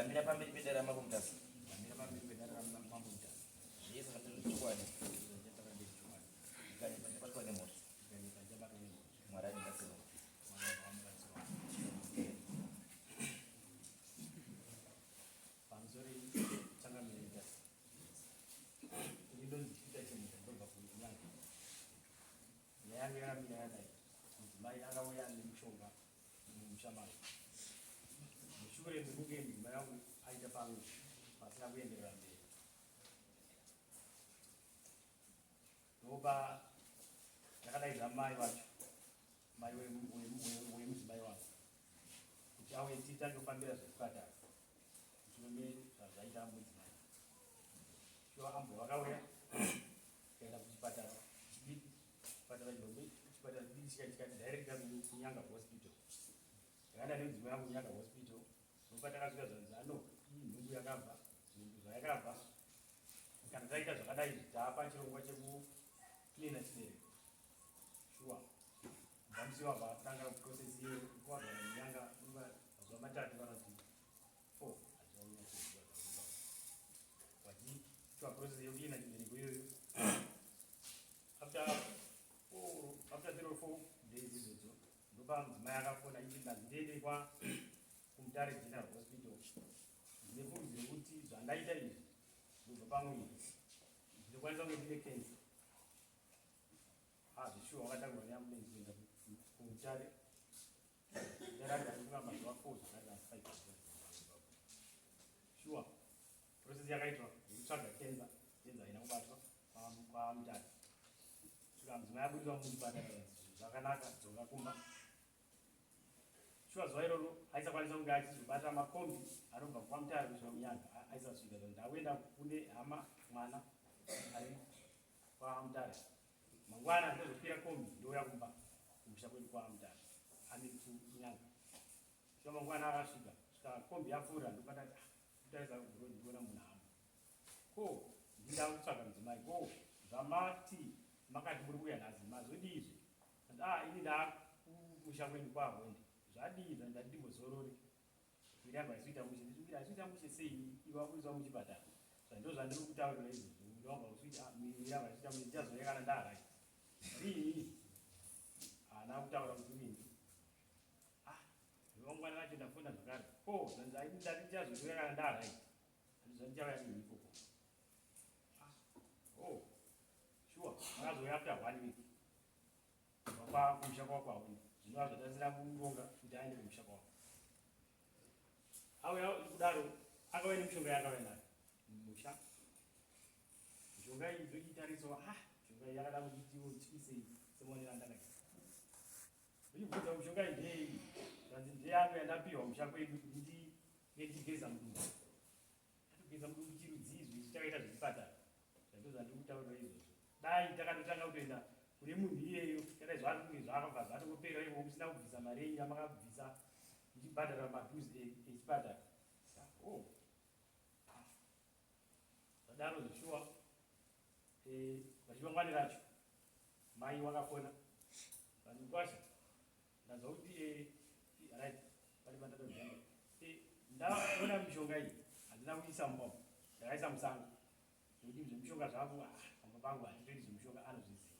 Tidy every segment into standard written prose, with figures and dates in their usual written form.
Ndamira pamberi pedare raMambo Mutasa. Ndamira pamberi pedare raMambo Mutasa. Zvese zvandiri chokwadi. Zvandiri chokwadi. Ndikanyepa ndichabatwa nemhosva. Ndikanyepa ndichabatwa nemhosva. Mwari andibatsire. Mwari andibatsire. Pamusoro changamire Mutasa. Ini ndonzi Peter Chemuta ndobva kuNyanga. Nyaya yangu yakamira yakadai. Mudzimai akauya nemushonga mumusha mangu. Mushure mekunge mudzimai wangu aita pamwe pasina kuenderera mberi. Ndopa ndakadaidza mai vacho, mai wemudzimai wangu kuti auye titange kufambira zvechipatara mushure mezvazvaita mudzimai. Shuwa ambuya vakauya tikaenda kuchipatara chidiki, chipatara chihombe, chipatara chidiki chikati directa kuNyanga hospital. Ndakaenda nemudzimai wangu kuNyanga hospital, ndopa takasvika zvanzi ano iyi nhumbu yakabva, nhumbu zvayakabva kana taita zvakadai izvi taapa chirongwa chekucleana chibereko. Shuwa kubva musi wabva tanga process yekuwagara munyanga mazuva matatu kana kuti four wachiitwa process yekucleana chibereko iyoyo after after 3 or 4 days izvodzo ndopa mudzimai akafona achiti ndanzi ndiende kwa kuMutare General Hospital, ndine fungidziro yekuti zvandaita izvi ndobva pamuviri ndinokwanisa kunge ndine cancer. Ah, zvishuwa wakatangwa neambulance kuenda kuMutare. Ndaranga mazuva 4 zvakare kana 5. Shuwa process yakaitwa yekutsvaga cancer, cancer haina kubatwa kwaMutare. Svika mudzimai aburiswa muchipatara zvakanaka, dzoka kumba. Shuwa zuva iroro aisakwanisa kunge achizobata makombi anobva kwaMutare kusvika kuNyanga, aisasvika. Ndakuenda kune hama mwana ari kwaMutare, mangwana ndozokwira kombi ndouya kumba kumusha kwedu kwaMutare, ami kuNyanga. Shuwa mangwana akasvika, svika kombi yapfuura, ndobata kutarisa road, ndiona munhu hama ko ndinda kutsvaga mudzimai, ko zvamati makati muri kuuya nhasi mazodii? Ah, ini ndakumusha kwedu kwaHonde, zvadii? Zvandati ndimbozorore, miri yangu haisi mushe. Nditi haisi mushe sei iwe waburiswa muchipatara? Zvando zvandiri kutaurira izvozvo, miri wangu hausi, miri yangu haisi mushe, ndichazouya kana ndaright. Rii haana kutaura kuti rini. Ah, mangwana racho ndafona zvakare, ko zvanzi aini ndati ndichazouya kana ndaright, zvandichavaya rini ikoko? Ah, oh, sure makazouya after one week kubva kumusha kwako kwaHonde, zvinova zvatasina kuronga kuti aende kumusha kwako. Auya kudaro akauya nemishonga yaakauya nayo mumusha. Mishonga iyi ndochitariswa, ah, mishonga iyi yakada kuti tyisei semaonero andakaita. Ndochibvunza, mishonga iyi ndeyei? Zvanzi ndeyangu yandapiwa musha kwedu kuti ndichigeza mudumbu. Atogeza mudumbu chirudzii izvo takaita zvechipatara? Zvato zvandiri kutaurira izvozvo, dai takatotanga kutoenda kune munhu iyeyo kadai zvakunge zvakabva zvatongopera ivo musina kubvisa mari yenyu yamakabvisa muchibhadhara mabills echipatara. Oh, zvadaro zvishuwa vachimangwani racho mai wakafona vandikwasha, ndanzwa kuti right pane pandatoziva, ndaona mishonga iyi handina kuisa mumba, ndakaisa musango nekuti zvemushonga zvangu, ah, pamba pangu handitoiti zvemushonga, anozviziva.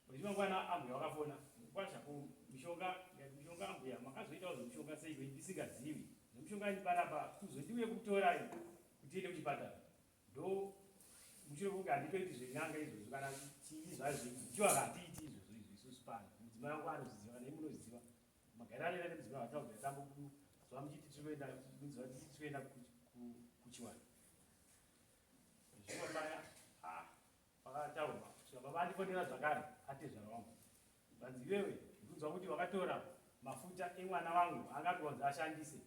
Vachimangwana ambuya wakafona, mukwasha, ko mishonga? Mishonga ambuya makazoitawo zvemushonga sei ndisingazivi zvemushonga? Ini panapa kuzondiuye kutorai kuti tiende kuchipatara, ndo mushure kunge handitoiti zvenyanga izvozvo kana chii zvazvo ichiwa, hatiiti izvozvo izvo isusu pano. Mudzimai wangu anoziziva kana imunoziva magariro anoita nemudzimai wataubvira tambo zuva muchiti tiri kuenda mudziva titi tiri kuenda kuchiwani zviwa paya pakataurwa. Svika baba andifonera zvakare, atezvara wangu, vanzi iwewe ndikunzwa kuti wakatora mafuta emwana wangu angapiwa kunzi ashandise.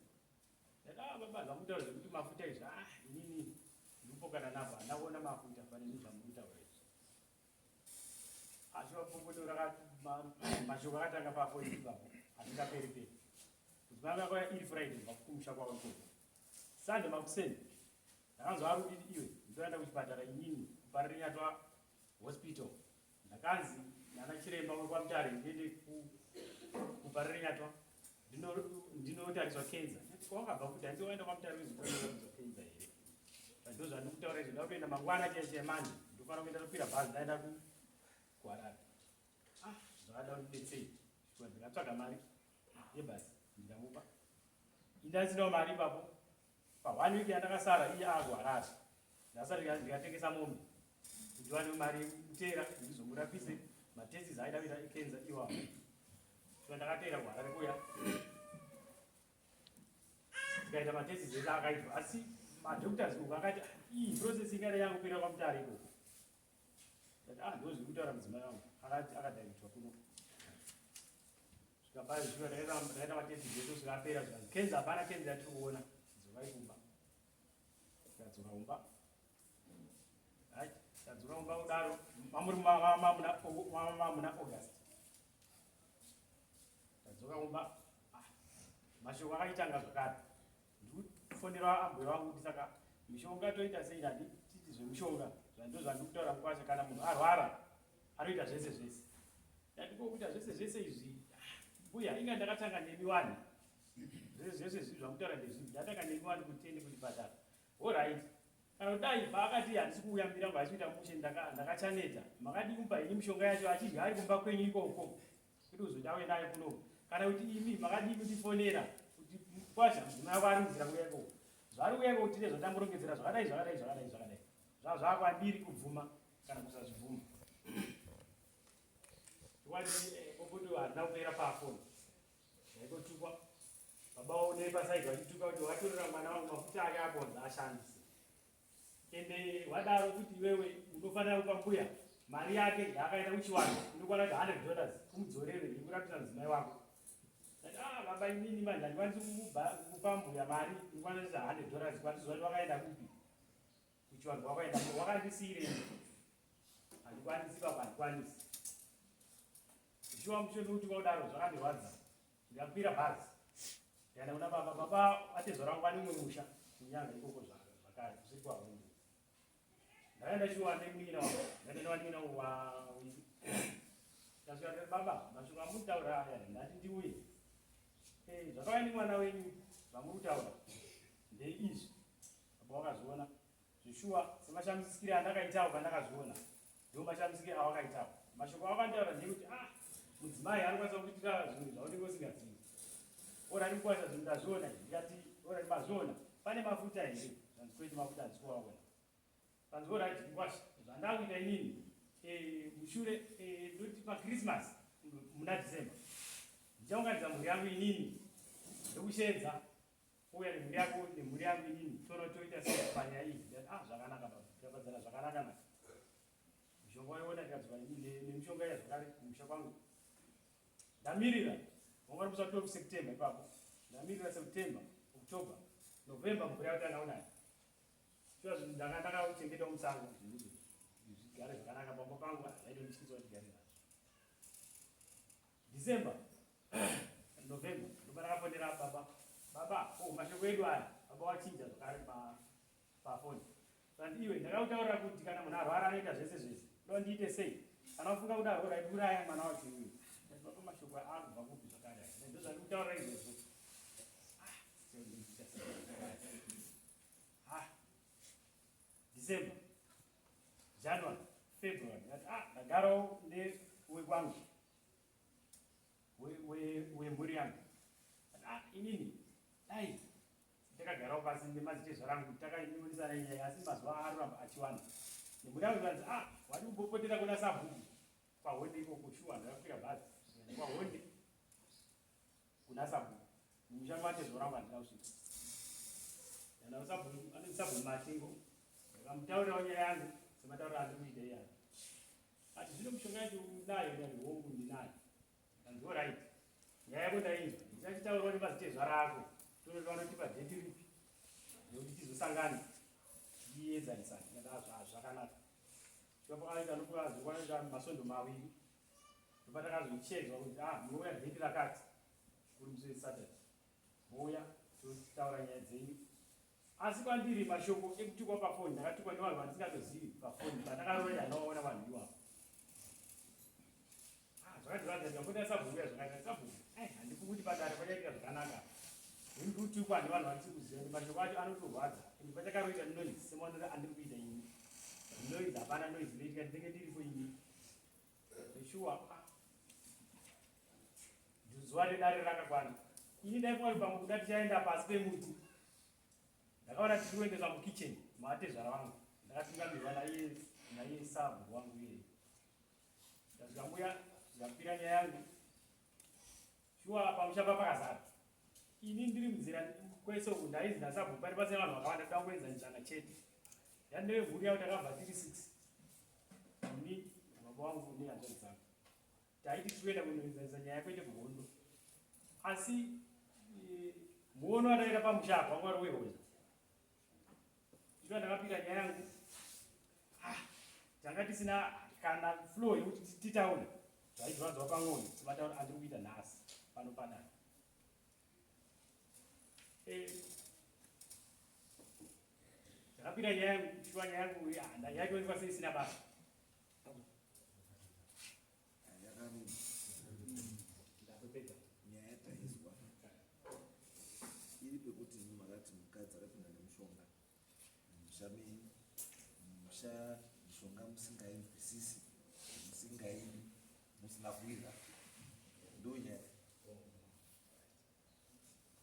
Ndati, ah, baba, zvamutaura zvekuti mafuta izvi, ah, inini ndikupokana napo, handina kuona mafuta pane zvinhu zvamurikutaura izvi. Asi vapopoto mashoko akatanga pafoni ipapo hazvingaperi peri. Kuti vanga iri Friday kubva kumusha kwavo ikoko, Sunday makuseni ndakanzwa ari kuditi, iwe ndoenda kuchipatara inini kuParirenyatwa Hospital, ndakanzi nana chiremba wekwaMutare ndiende kuParirenyatwa ndinotariswa kenza. Kwawakabva kuti hanzi waenda kwaMutare kuzimbabwe kenza here? Ndo zvandikutaura izvo, ndoda kuenda mangwana chaiye manje, ndofanira kuenda tokwira bhazi ndaenda kuHarare. Ah, zvakada kundibetsei, ndikatsvaga mari yebhasi ndikamupa. Indasinawo mari ipapo pa one week yandakasara iye akuHarare, ndasara ndikatengesa mombe kuti wane mari yekuteera ndizomurapise matests aida kuita ekenza iwawo. So ndakateera kuHarare kuya, tikaita matests ese akaitwa, asi madoctors uku akati iyi process ingada yangopera kwaMutare ikoko. Ndati, ah, ndo zviri kutaura mudzimai wangu, akati akadirectwa kuno. Zvikabaya zvisvika, ndakaita matests ese zvikapera, zvikanzi kenza hapana kenza yatiri kuona, dzokai kumba. Tikadzoka kumba. Right, tadzoka kumba kudaro mamuri mamuna August. Tadzoka kumba, ah, mashoko akaitanga zvakare. Ndikufonera ambuya vangu kuti saka mishonga toita sei? Nadi titi zvemushonga zvando zvandikutaura mukwasha, kana munhu arwara anoita zvese zvese. Ndati kokuita zvese zvese izvi, ah, mbuya, inga ndakatanga nemi wani, zvese zvese izvi zvamutaura ndezvipi? Ndatanga nemi wani kuti tiende kuchipatara. Alright, kana kudai paakati handisi kuuya, mbira yangu haisi kuita mushe, ndakachaneta, makadii kumupa henyu mishonga yacho achidya ari kumba kwenyu ikoko, kuti uzoti auye nayo kunoku? Kana kuti imi makadii kutifonera kuti kwasha, mudzimai wako ari munzira kuuya ikoko, zvaari kuuya ikoko tine zvatamborongedzera zvakadai zvakadai zvakadai zvakadai, zvaakwandiri kubvuma kana kusazvibvuma. Chokwadi bopoto harina kupera pafoni, ndaikotukwa baba waone pasaidi vachituka kuti watorera mwana wangu mafuta ake akonza ashandise, ende wadaro kuti iwewe unofanira kupa mbuya mari yake yaakaita kuchiwanhu inokwana kuti $100 kumudzorere yekurapisa mudzimai wako. Ndati, ah, baba, inini manje handikwanisi kupa mbuya mari inokwana kuti $100, kwanisi kuti wakaenda kupi kuchiwanhu, wakaenda wakandisiyirei, handikwanisi baba, handikwanisi. Zvichiwa mushe nekuti kudaro zvakandirwadza. Ndikakwira bhazi ndikaenda kuna baba. Baba atezvara vangu vane umwe musha kuNyanga ikoko zvakare kusiri kwaHondo. Ndakaenda shuwa nemunin'ina wangu, ndaenda nevanin'ina wangu wawili. Ndasvika ndikati, baba, mashoko amutaura aya ndati ndiuye. Zvakauya nemwana wenyu zvamuri kutaura ndeizvi. Baba wakazviona zvishuwa semashamisikire andakaitawo pandakazviona, ndo mashamisikire awakaitawo. Mashoko awakantaura ndeyekuti, ah, mudzimai anokwanisa kuitira zvinhu zvaunenge usingazivi. Ora ndikukwasha zvinhu ndazviona. Ndikati, ora mazviona, pane mafuta here? Zvanzi kwete, mafuta handisi kuvaona. Panzi alright mukwasha, zvandakuita inini, mushure ndoti paChristmas muna December ndichaunganidza mhuri yangu inini, ndokushedza uya nemhuri yako nemhuri yangu inini, toona toita sei panyaya iyi. Ndikati, ah, zvakanaka baba, tikapadzana zvakanaka naka. Mishonga waiona, ndikadzoka nemishonga iya zvakare kumusha kwangu. Ndamirira, wanga uri musi wa 12 September ipapo, ndamirira September, October, November, mvura yakatanga kunaya. Shuwa zvinhu ndanga ndakachengetawo musango, zvinhu izvi zvigare zvakanaka pamba pangu, zvaitondishisa kuti gare nazvo. December, November, ndopa ndakafonera baba. Baba, oh, mashoko edu aya, baba wachinja zvakare pafoni. Zvanzi, iwe, ndakakutaurira kuti kana munhu arwara anoita zvese zvese, uda ndiite sei? Kana ufunga kudaro raikuuraya mwana wacho iwe. Ndati, baba, mashoko akubva kupi zvakare aya? Ndo zvandikutaurira izvozvo. Ah, ah, December, January, February, ndati, ah, ndagarawo newekwangu wemhuri yangu. Ah, inini dai ndakagarawo pasi nemazitezva rangu takaionesana nyaya, asi mazuva aroramba achiwanda nemhuri yangu. Ikanzi, ah, wadi kumbopotera kuna sabhuku kwaHonde ikoko. Shuwa ndakakwira bhazi kwaHonde kuna sabhuku, mumusha matezvo rangu handina kusvika. Ndana sabhuku, ane sabhuku Matingo, ndakamutaurirawo nyaya yangu sematauriro andiri kuita iyaya. Ati, zvino mishonga yacho unayo? Ndati, hongu, ndinayo. Kanzi, alright, nyaya yako ndainzwa, ndichachitaurawo nemazitezva rako, tonoti vanotipa date ripi nekuti tizosangana tiedzanisana. Ndati, zvakanaka. Zvapakaita ndokuazokwana masondo 2, ndopatakazochedzwa kuti, ah, munouya date rakati kuri musi weSaturday, mouya totaura nyaya dzenyu. Asi kwandiri mashoko ekutukwa pafoni, ndakatukwa nevanhu vandisingatozivi pafoni, pandakaroya ndawaona vanhu iwavo. Ah, zvakati vanhu ndikambota sabhuku ya zvakaita sabhuku, handikuti padare pachaitika zvakanaka. kutukwa nevanhu vatiri kuziva kuti mashoko acho anotorwadza ende pachakaroita noise semaonero andiri kuita ini noise hapana noise inoitika ndinenge ndiripo ini shuwa ah. Zuva redare rakakwana. Ini dai kwari pamwe kuda tichaenda pasi pemuti. Ndakaona tiri kuendeswa mukitchen maatezvara vangu. Ndakatungamirwa naiye naiye sabhu wangu iyeye. Ndasvika mbuya ndikakwira nyaya yangu. Shuwa pamusha pakazara. Ini ndiri munzira kwese uku ndainzi ndasabhu pari pasina vanhu vakawanda toda kuenzanisana chete. Yandeve mhuri yavo takabva tiri 6. Ini baba wangu nehanzvadzi dzangu. Taiti tiri kuenda kunoenzanisa nyaya kwete kuhondo. Asi e, muono wataita pamusha apa wanga uri wehozha. Ndicho ndakapika nyaya yangu. Ah, tanga tisina kana flow yekuti titaure. Taizvanzwa pamwoyo sematauro andiri kuita nhasi pano padare. Eh, ndakapira nyaya yangu, shuwa nyaya yangu yaitoonekwa seisina basa. Nyaya taizwa iri pekuti imi makati mukadzi akapinda nemushonga mumusha menyu, mumusha mishonga musingainzwisisi, musingaidi, musina kuwira, ndo nyaya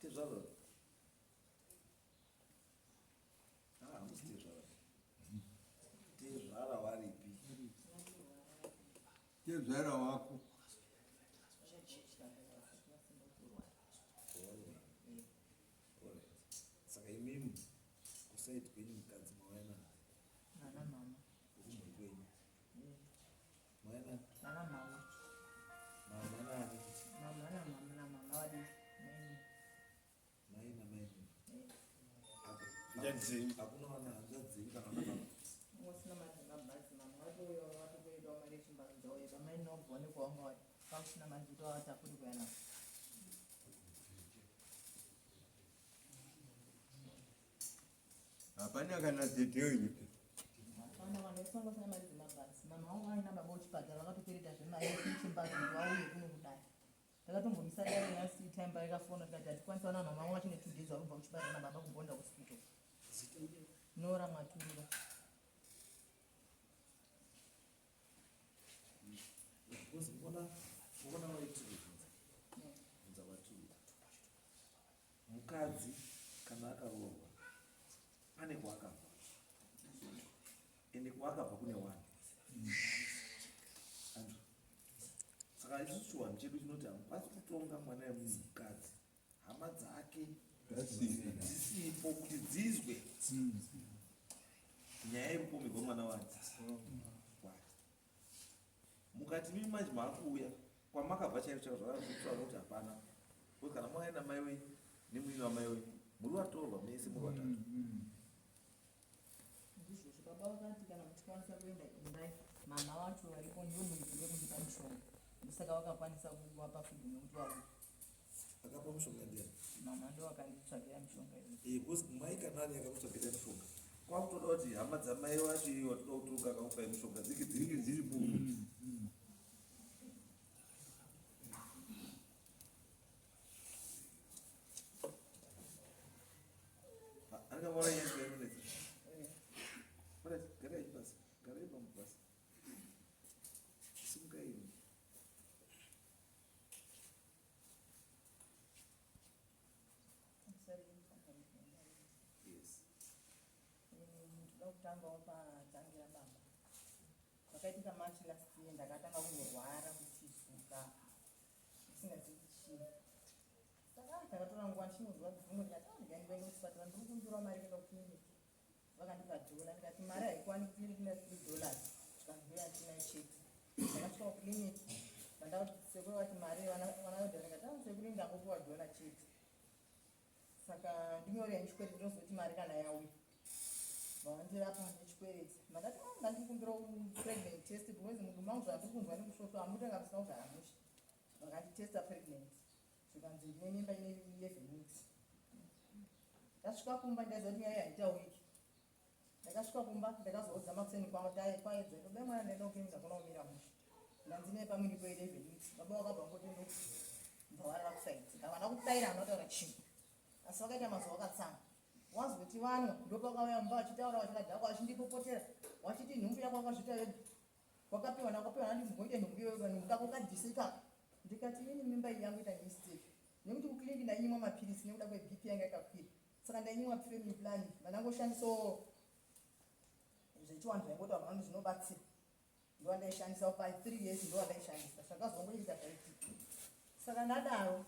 tezvaro. Ah, hamusi tezvara. Tezvara waripi? Tezvara wako. Saka imimi kusaidi kwenyu mukadzi mauya nani? Nana mama. Kumhuri kwenyu. Mauya nani? Nana mama. Mama nani? Mama na mama na mama vadiki. Mai namai hakuna vana hanzvadzi dzenyu kana vana baba? Wasina mari dzemabhazi mama vatouya vatokuendawo mari yechimbadzo dzauya vamai nobva nekwavanga vari vakusina mari dzekuti vavatakure kuya navo. Hapana kana tete wenyu. Hapana vanhu vese vanga vasina mari dzemabhazi mama vangu vaina baba kuchipatara vakatokwereta zvemari yechimbadzo kuti vauye kuno kudai. Ndakatombomisa dare last time paikafona tikati hatikwanisa vana mama vangu vachine 2 days vari kubva kuchipatara nababa kubonda hospital. Nora Mwaturura. Because mbona mbona waiti kubvunza bvunza kwatiri mukadzi kana akaroorwa pane kwaakabva ende kwaakabva kune wani Andrew. Saka isusu chiwanhu chedu chinoti hamukwanisi kutonga mwana wemunhu mukadzi hama dzake dzisipo kuti dzizwe nyaya yekupomerwa mwana wake mukati mimi manje maakuuya kwamakabva chaiko chaiko zvakazvitaura kuti hapana kuti kana mauya namai wenyu nemuini wamai wenyu muri vatorwa mese muri vatatu Ndizvozvo baba vakati kana muchikwanisa kuenda endai mama vacho varipo ndivo muridzi wekundipa mishonga ndosaka vakakwanisa kuvapa freedom yekuti vauye. Akapa mushonga ndiani? Mama ndo vakanditsvagira mishonga iyoyo. Eh, because mai kana ari akakutsvagira mishonga kwakutoda kuti hama dzamai vacho iye watoda kutonga akakupai mishonga dzinge dzinge dziripo. Ndoda kutangawo patangira baba. Zvakaitika March last year ndakatanga kungorwara kutizuka ndisingazivi chii. Saka ndakatora nguva ndichingonzwa bvungo ndikati ah ndikaenda kuenda kuchipatara ndiri kukumbirawo mari kuenda kuclinic. Vakandipa dhola ndikati mari haikwani kuclinic ina $3 zvikanzi ndoya ndinayo chete. Ndakasvika kuclinic vandauti sekuru vati mari vana vana ndikati ah sekuru ndangopiwa dhola chete. Saka ndinyorei chikwereti ndinozoti mari kana yauya. Vandirapa nechikwereti. Ndakati ah ndandikumbira pregnant test because mudumbu mangu zvandiri kunzwa nekusvotwa hamutanga musina kugara mushe. Vakanditesta pregnant zvikanzi ndine mimba ine 11 weeks. Ndasvika kumba ndaiziva kuti nyaya haitauriki. Ndakasvika kumba ndakazoudza makuseni kwangu dai kwaedza baba mwana ndaenda kuclinic hakuna kumira mushe. Ndanzi nei pamwe ndipo 11 weeks. Baba vakabva ngoti ndobva varara kusaidi. Havana kudaira havana kutaura chinhu. Asi vakaita mazuva vakatsamwa. Wazoti vanwa ndopakauya mumba vachitaura vachikadhakwa vachindipopotera vachiti nhumbu yako wakazviita wega. Wakapiwa nakapiwa nandi mugoite nhumbu iyoyo nhumbu kako kadhise ikako. Ndikati ini mimba iyi yangu ita mistake. Nekuti kuclinic ndainyimwa mapiritsi nekuda kweBP yanga yakakwira. Saka ndainyimwa family planning. Vandangoshandisawo zvechiwanhu zvaingotaurwa vanhu zvinobatsira. Ndowandaishandisa pa 3 years ndowandaishandisa. Zvakazongoitika zvaitika. Saka ndadaro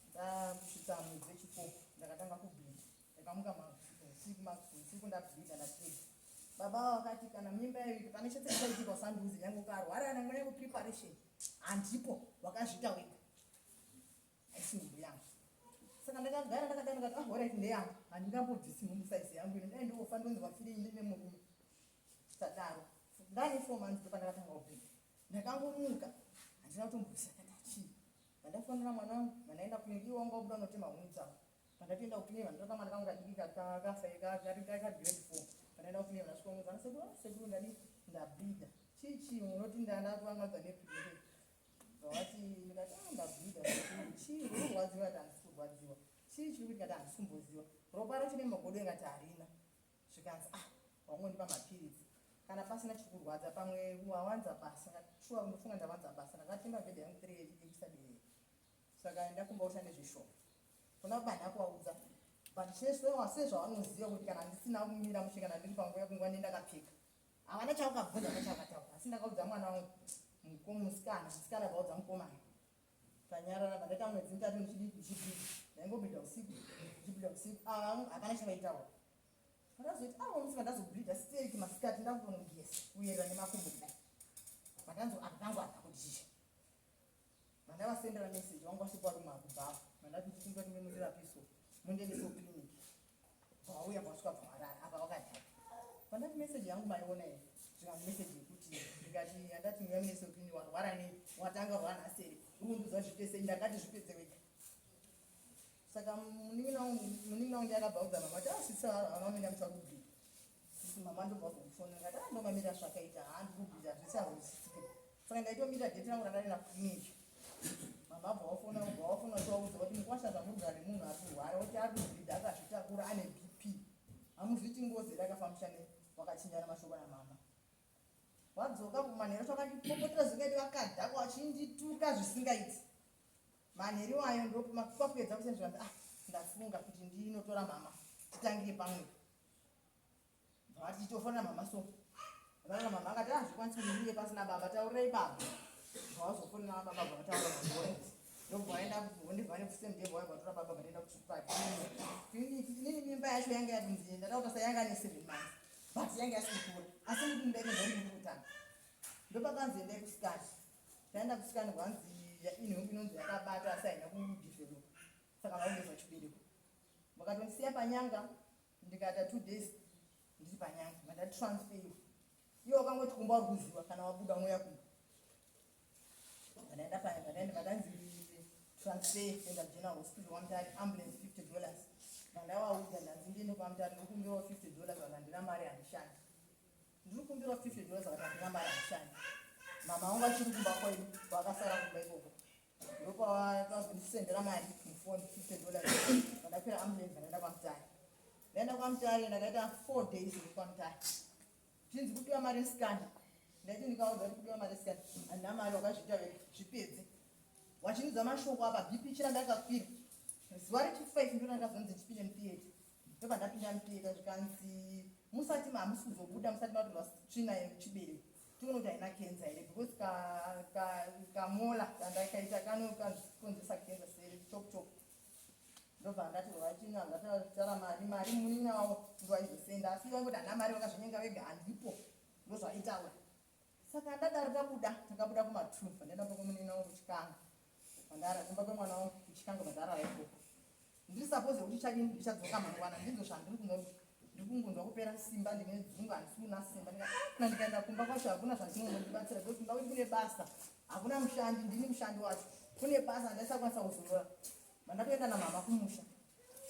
ndakusvitsa mwedzi wechifo ndakatanga kubleed. Ndakamuka usiku ndableeda ndapedza. Baba vakati kana mimba iyo pane chese chaitika usandiudze nyange ukarwara nyange nyange preparation handipo wakazviita wega. Haisi nhumbu yangu. Saka ndakagara ndakadaro ndikati ah alright ndeyangu handingambobvisi nhumbu size yangu ino dai ndofa ndonzi wafirei ndine murume. Sadaro ndane 4 months ndopandakatanga kubleed. Ndakangomuka handina kutombobvisa ndakati chii. Pandafonera mwana wangu vandaenda kuclinic iwo wanga wabuda unotema huni dzavo. Pandatoenda kuclinic vandotora kamwana kangu kadiki kafa kari grade 4. Pandaenda kuclinic vandasvika kunzi ana sekuru sekuru ndadi ndableeda. Chii chii unoti ndanda nepregnant. Vavati ndikati ah ndableeda sekuru chii uri kurwadziwa ndati handisi kurwadziwa. Chii chiri kuitika ndati handisi kumboziva. Ropa racho nemagodo ingati harina. Zvikanzi ah wangondipa mapiritsi. Kana pasina chiri kurwadza pamwe wawanza basa. Shuwa ndofunga ndawanza basa. Ndakatenga bhedha yangu 3 yekuisa. Saka ndakumba ushande zvishoma. Kuna baba kuvaudza. But sezvavanoziva kuti kana ndisina kumira mushe kana ndiri panguva yekunguva ndakapfeka. Havana chavakabvunza havana chavakataura. Asi ndakaudza mwana wangu musikana, musikana vaudza mukomana. Tanyarara pandaita mwedzi mitatu ndichidii ndichibleeda. Ndaingobleeda usiku, ndichibleeda usiku. Hapana chavaitaura. Pandazoti avo musi vandazobleeda stereki masikati ndakutonogeza kuyerera nemakumbo kudai. Pandanzo akangu apa kuti chichi. Mandavasendera message wangu wasvika vari makubva. Mandati ndichikumbira kuti mundirapiso mundiendese kuclinic. Vauya vasvika bvavarara apa vakadhaka. Pandati message yangu maiona here? Zvikanzi message yekuti ndikati andati uya munese kuclinic warwara nei watanga rwara nhasi here uri kundiudza zviite sei ndakati zvipedze wega. Saka munin'ina wangu ndiye akabva audza mama kuti ah sisi havana kumira musi wakubleeda. Sisi mama ndobva kuzondifona ndikati ah ndomamira zvakaita haa ndikubleeda zvese hazvisisike. Saka ndaitomira date rangu randaenda kuclinic. Mama abva wafona ubva wafona uchivaudza kuti mukwasha zvamuri kugara nemunhu ari kurwara kuti ari kubleeda akazvitakura ane BP. Hamuzviti ngozi here akafambisha nei wakachinjana mashoko namama. Wadzoka kumanheru twakandipopotera zvisingaiti vakadhakwa vachindituka zvisingaiti. Manheru ayo ndopakuedza kuseni zvikanzi ah ndafunga kuti ndinotora mama titangire pamwe. Vati titofonera mama so. Vana mama akati ah zvikwanisi kuti ndiuye pasina baba taurirai baba. Vazofonera baba vakataura mangwana. Ndobva vaenda ndibva nekusame day vauya vatora baba vanoenda kuchipatara. Inini mimba yacho yanga yakunzi ndataura sayanga ane 7 months. But yanga yasikukura. Asi ndikuti mimba inenge iri kutanga. Ndopakanzi endai kuscan. Taenda kuscan kwanzi inhumbu inonzi yakabata asi haina kudevelop. Saka vaongezwa chibereko. Vakatondisiya panyanga ndikaita 2 days ndiri panyanga mandatransferiwa. Iwo wakangoti kumba uri kuziva kana wabuda unouya kumba. Vandaenda paya vandaenda vakanzi transfer kuenda general hospital kwaMutare ambulance $50. Vandavaudza ndanzi ndiende kwaMutare ndokumbirawo $50 vakati handina mari handishandi. Ndiri kumbirawo $50 vakati handina mari handishandi. Mama vangu vachiri kumba kwedu vakasara kumba ikoko. Ndopavakazondisendera mari mufoni $50. Vandakwira ambulance vandaenda kwaMutare. Ndaenda kwaMutare ndakaita 4 days ndiri kwaMutare. Chinzi kudiwa mari yescan. Ndaiti ndikaudza kuti kudiwa mari yescan handina mari wakazviita wega zvipedze. Wachinudza mashoko apa BP chiramba yakakwira. Zuva rechi5 ndo ndakazonzi ndipinde mutheatre. Ndobva ndapinda mutheatre zvikanzi musati hamusi kuzobuda musati matorwa tsvina yechibereko. Tione kuti haina kenza here because kamola kandakaita kanokonzesa kenza sechop chop. Ndobva ndati vachinga ndatara mari mari munin'ina wavo ndoaizosenda asi vangoti handina mari vakazvinyenga vega handipo ndozvaitaura. Saka ndadaro tabuda takabuda kuma2 pandaenda kumba kwemunin'ina wangu kuchikanga. Pandara kumba kwemwana wangu kuchikanga pandarara ikoko. Ndiri suppose kuti chadini ndichadzoka mangwana ndizvo zvandiri kunzwa ndiri kungonzwa kupera simba ndine dzungu handisi kuna simba ndikati ndikaenda kumba kwacho hakuna zvandinongondibatsira because kumba kwedu kune basa hakuna mushandi ndini mushandi wacho kune basa handaisakwanisa kuzorora. Mandatoenda namama kumusha.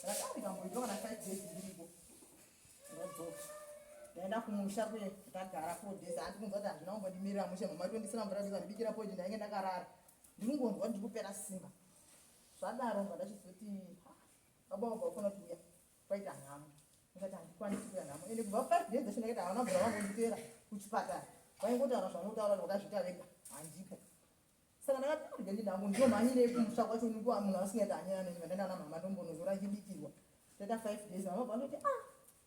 Ndakati ah ndikamboitwa kana 5 days ndiriko. Ndodzoka. Ndaenda kumusha kuye ndagara 4 days handi kunzwa kuti handina kumbondimirira mushe mama tondisira mvura ndikandibikira porridge ndainge ndakarara. Ndiri kungonzwa ndiri kupera simba. Zvadaro ndachizoti ha Baba vabva vafona kuti uya kwaita nhamo. Ndikati handikwanisi kuya nhamo. Ende kubva 5 days dzacho ndakaita havana kubva vambonditeera kuchipatara. Vaingotaura zvavanotaura vakazviita vega. Handipo. Saka ndakati ah, rega ndinhango ndomhanyirei kumusha kwacho nikuwa munhu asingaiti hanyaya neni vandaenda ana mama ndombonozora ndichibikirwa. Taita 5 days mama vandoti ah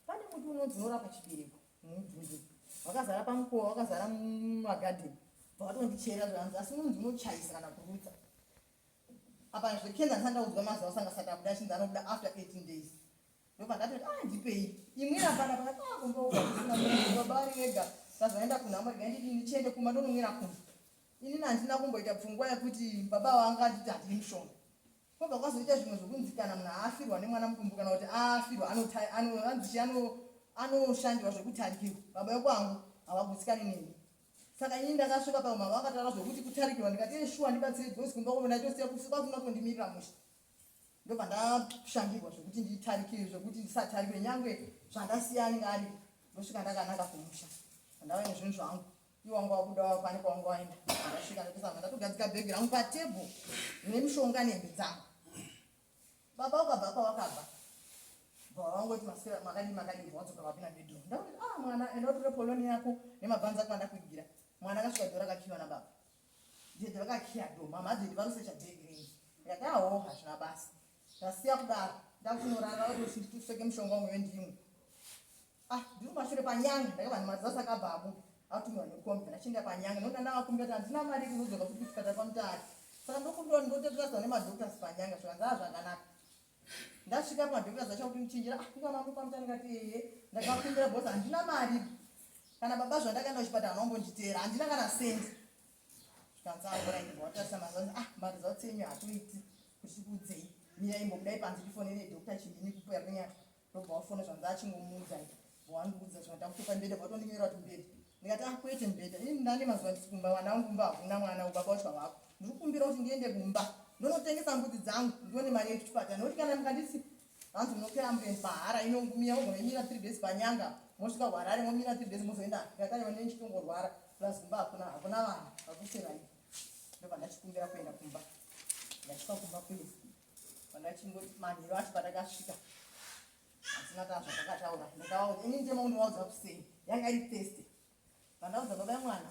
pane muti unonzi unorapa chibereko mudhudhu wakazara pamukova wakazara mumagadheni bvawatondichera zvanzi asi unonzi unochaisa kana kurutsa apa zvekenza ndisati ndaudzwa mazuva asanga asati abuda achinzi anobuda after 18 days ndobva ndatoti ah ndipei imwira hapana pakati ah kumba uko kusina baba vari vega tazoenda kunhamo rega ndidi ndichiende kumba ndonomwira kumba inini handina kumboita pfungwa yekuti baba vanga anditi handidi mushonga kwobva kwazoita zvimwe zvokunzi kana munhu afirwa nemwana mudumbu kana kuti afirwa anzi anoshandirwa zvekutarikirwa baba vekwangu havagutsikani neni Saka ini ndakasvika pamwe mama vakataura zvekuti kutarikirwa ndikati eh shuwa ndibatsire because kumba kwavo ndaitosiya kusi kwakuna kutondimirira mushe. Ndobva ndashandirwa zvekuti nditarikire zvekuti ndisatarikire nyangwe zvandasiya anenge ari ndosvika ndakanaka kumusha. Ndava nezvinhu zvangu. Iwo wanga wabuda wakwani kwawanga waenda. Ndasvika ndotosanga ndatogadzika bhegi rangu patable nemishonga nehembe dzangu. Baba ukabva kwawakabva bva wangoti maswera makadii makadii bva wadzoka vapinda bedroom ndakuti ah mwana enda utore poloni yako nemabhanzi ako andakuigira mwana akasvika dhora akakiwa nababa dede vakakiya do mama adedi varusecha bhegi renyu ndikati aho hazvina basa ndasiya kudaro ndakunorara vatoti nditoseke mushonga wangu wendimwe ah ndiri kumashure panyanga ndakabva maziva akabva abuda atumirwa nekombi ndachienda panyanga nokuti ndandakakumbira kuti handina mari yekuzodzoka futi kuchipatara kwamutare saka ndokumbira ndototraswa nemadoctors panyanga zvikanzi a zvakanaka ndasvika pamadoctors acho kuti ndichinjira ah inga mambo kwamutare ndikati ehe ndakakumbira bhosi handina mari kana baba zvandakaenda kuchipatara vanombonditeera handina kana sendi zvikanzi aorai watarisa maziva ah mari dzautsenyu hatoiti kuti tikuudzei mira imbobudai panze tifonere doctor chimini kupo yakunyatwa ndobva wafona zvanzi achingomuudza wandiudza zvanzi ndakutopa mubhedha vatondinyorera kuti mubhedha ndikati ah kwete mubhedha ini ndane mazuva ndisi kumba vana vangu kumba hakuna mwana ubaba wacho havako ndiri kukumbira kuti ndiende kumba ndonotengesa mbudzi dzangu ndione mari yekuchipatara nokuti kana mukandisi hanzi munokwira ambulance mahara inongumira mogonomira 3 days panyanga mosvika kuharare momira 3 days mozoenda ndikati aiwa ndine ndichitongorwara plus kumba hakuna hakuna vanhu vakuserai ndobva ndachikumbira kuenda kumba ndasvika kumba kuye Pandachingoti manheru acho patakasvika asina kana zvatakataura ndakawaudza ini nditema kundivaudza kusei yanga iri thursday pandaudza baba yemwana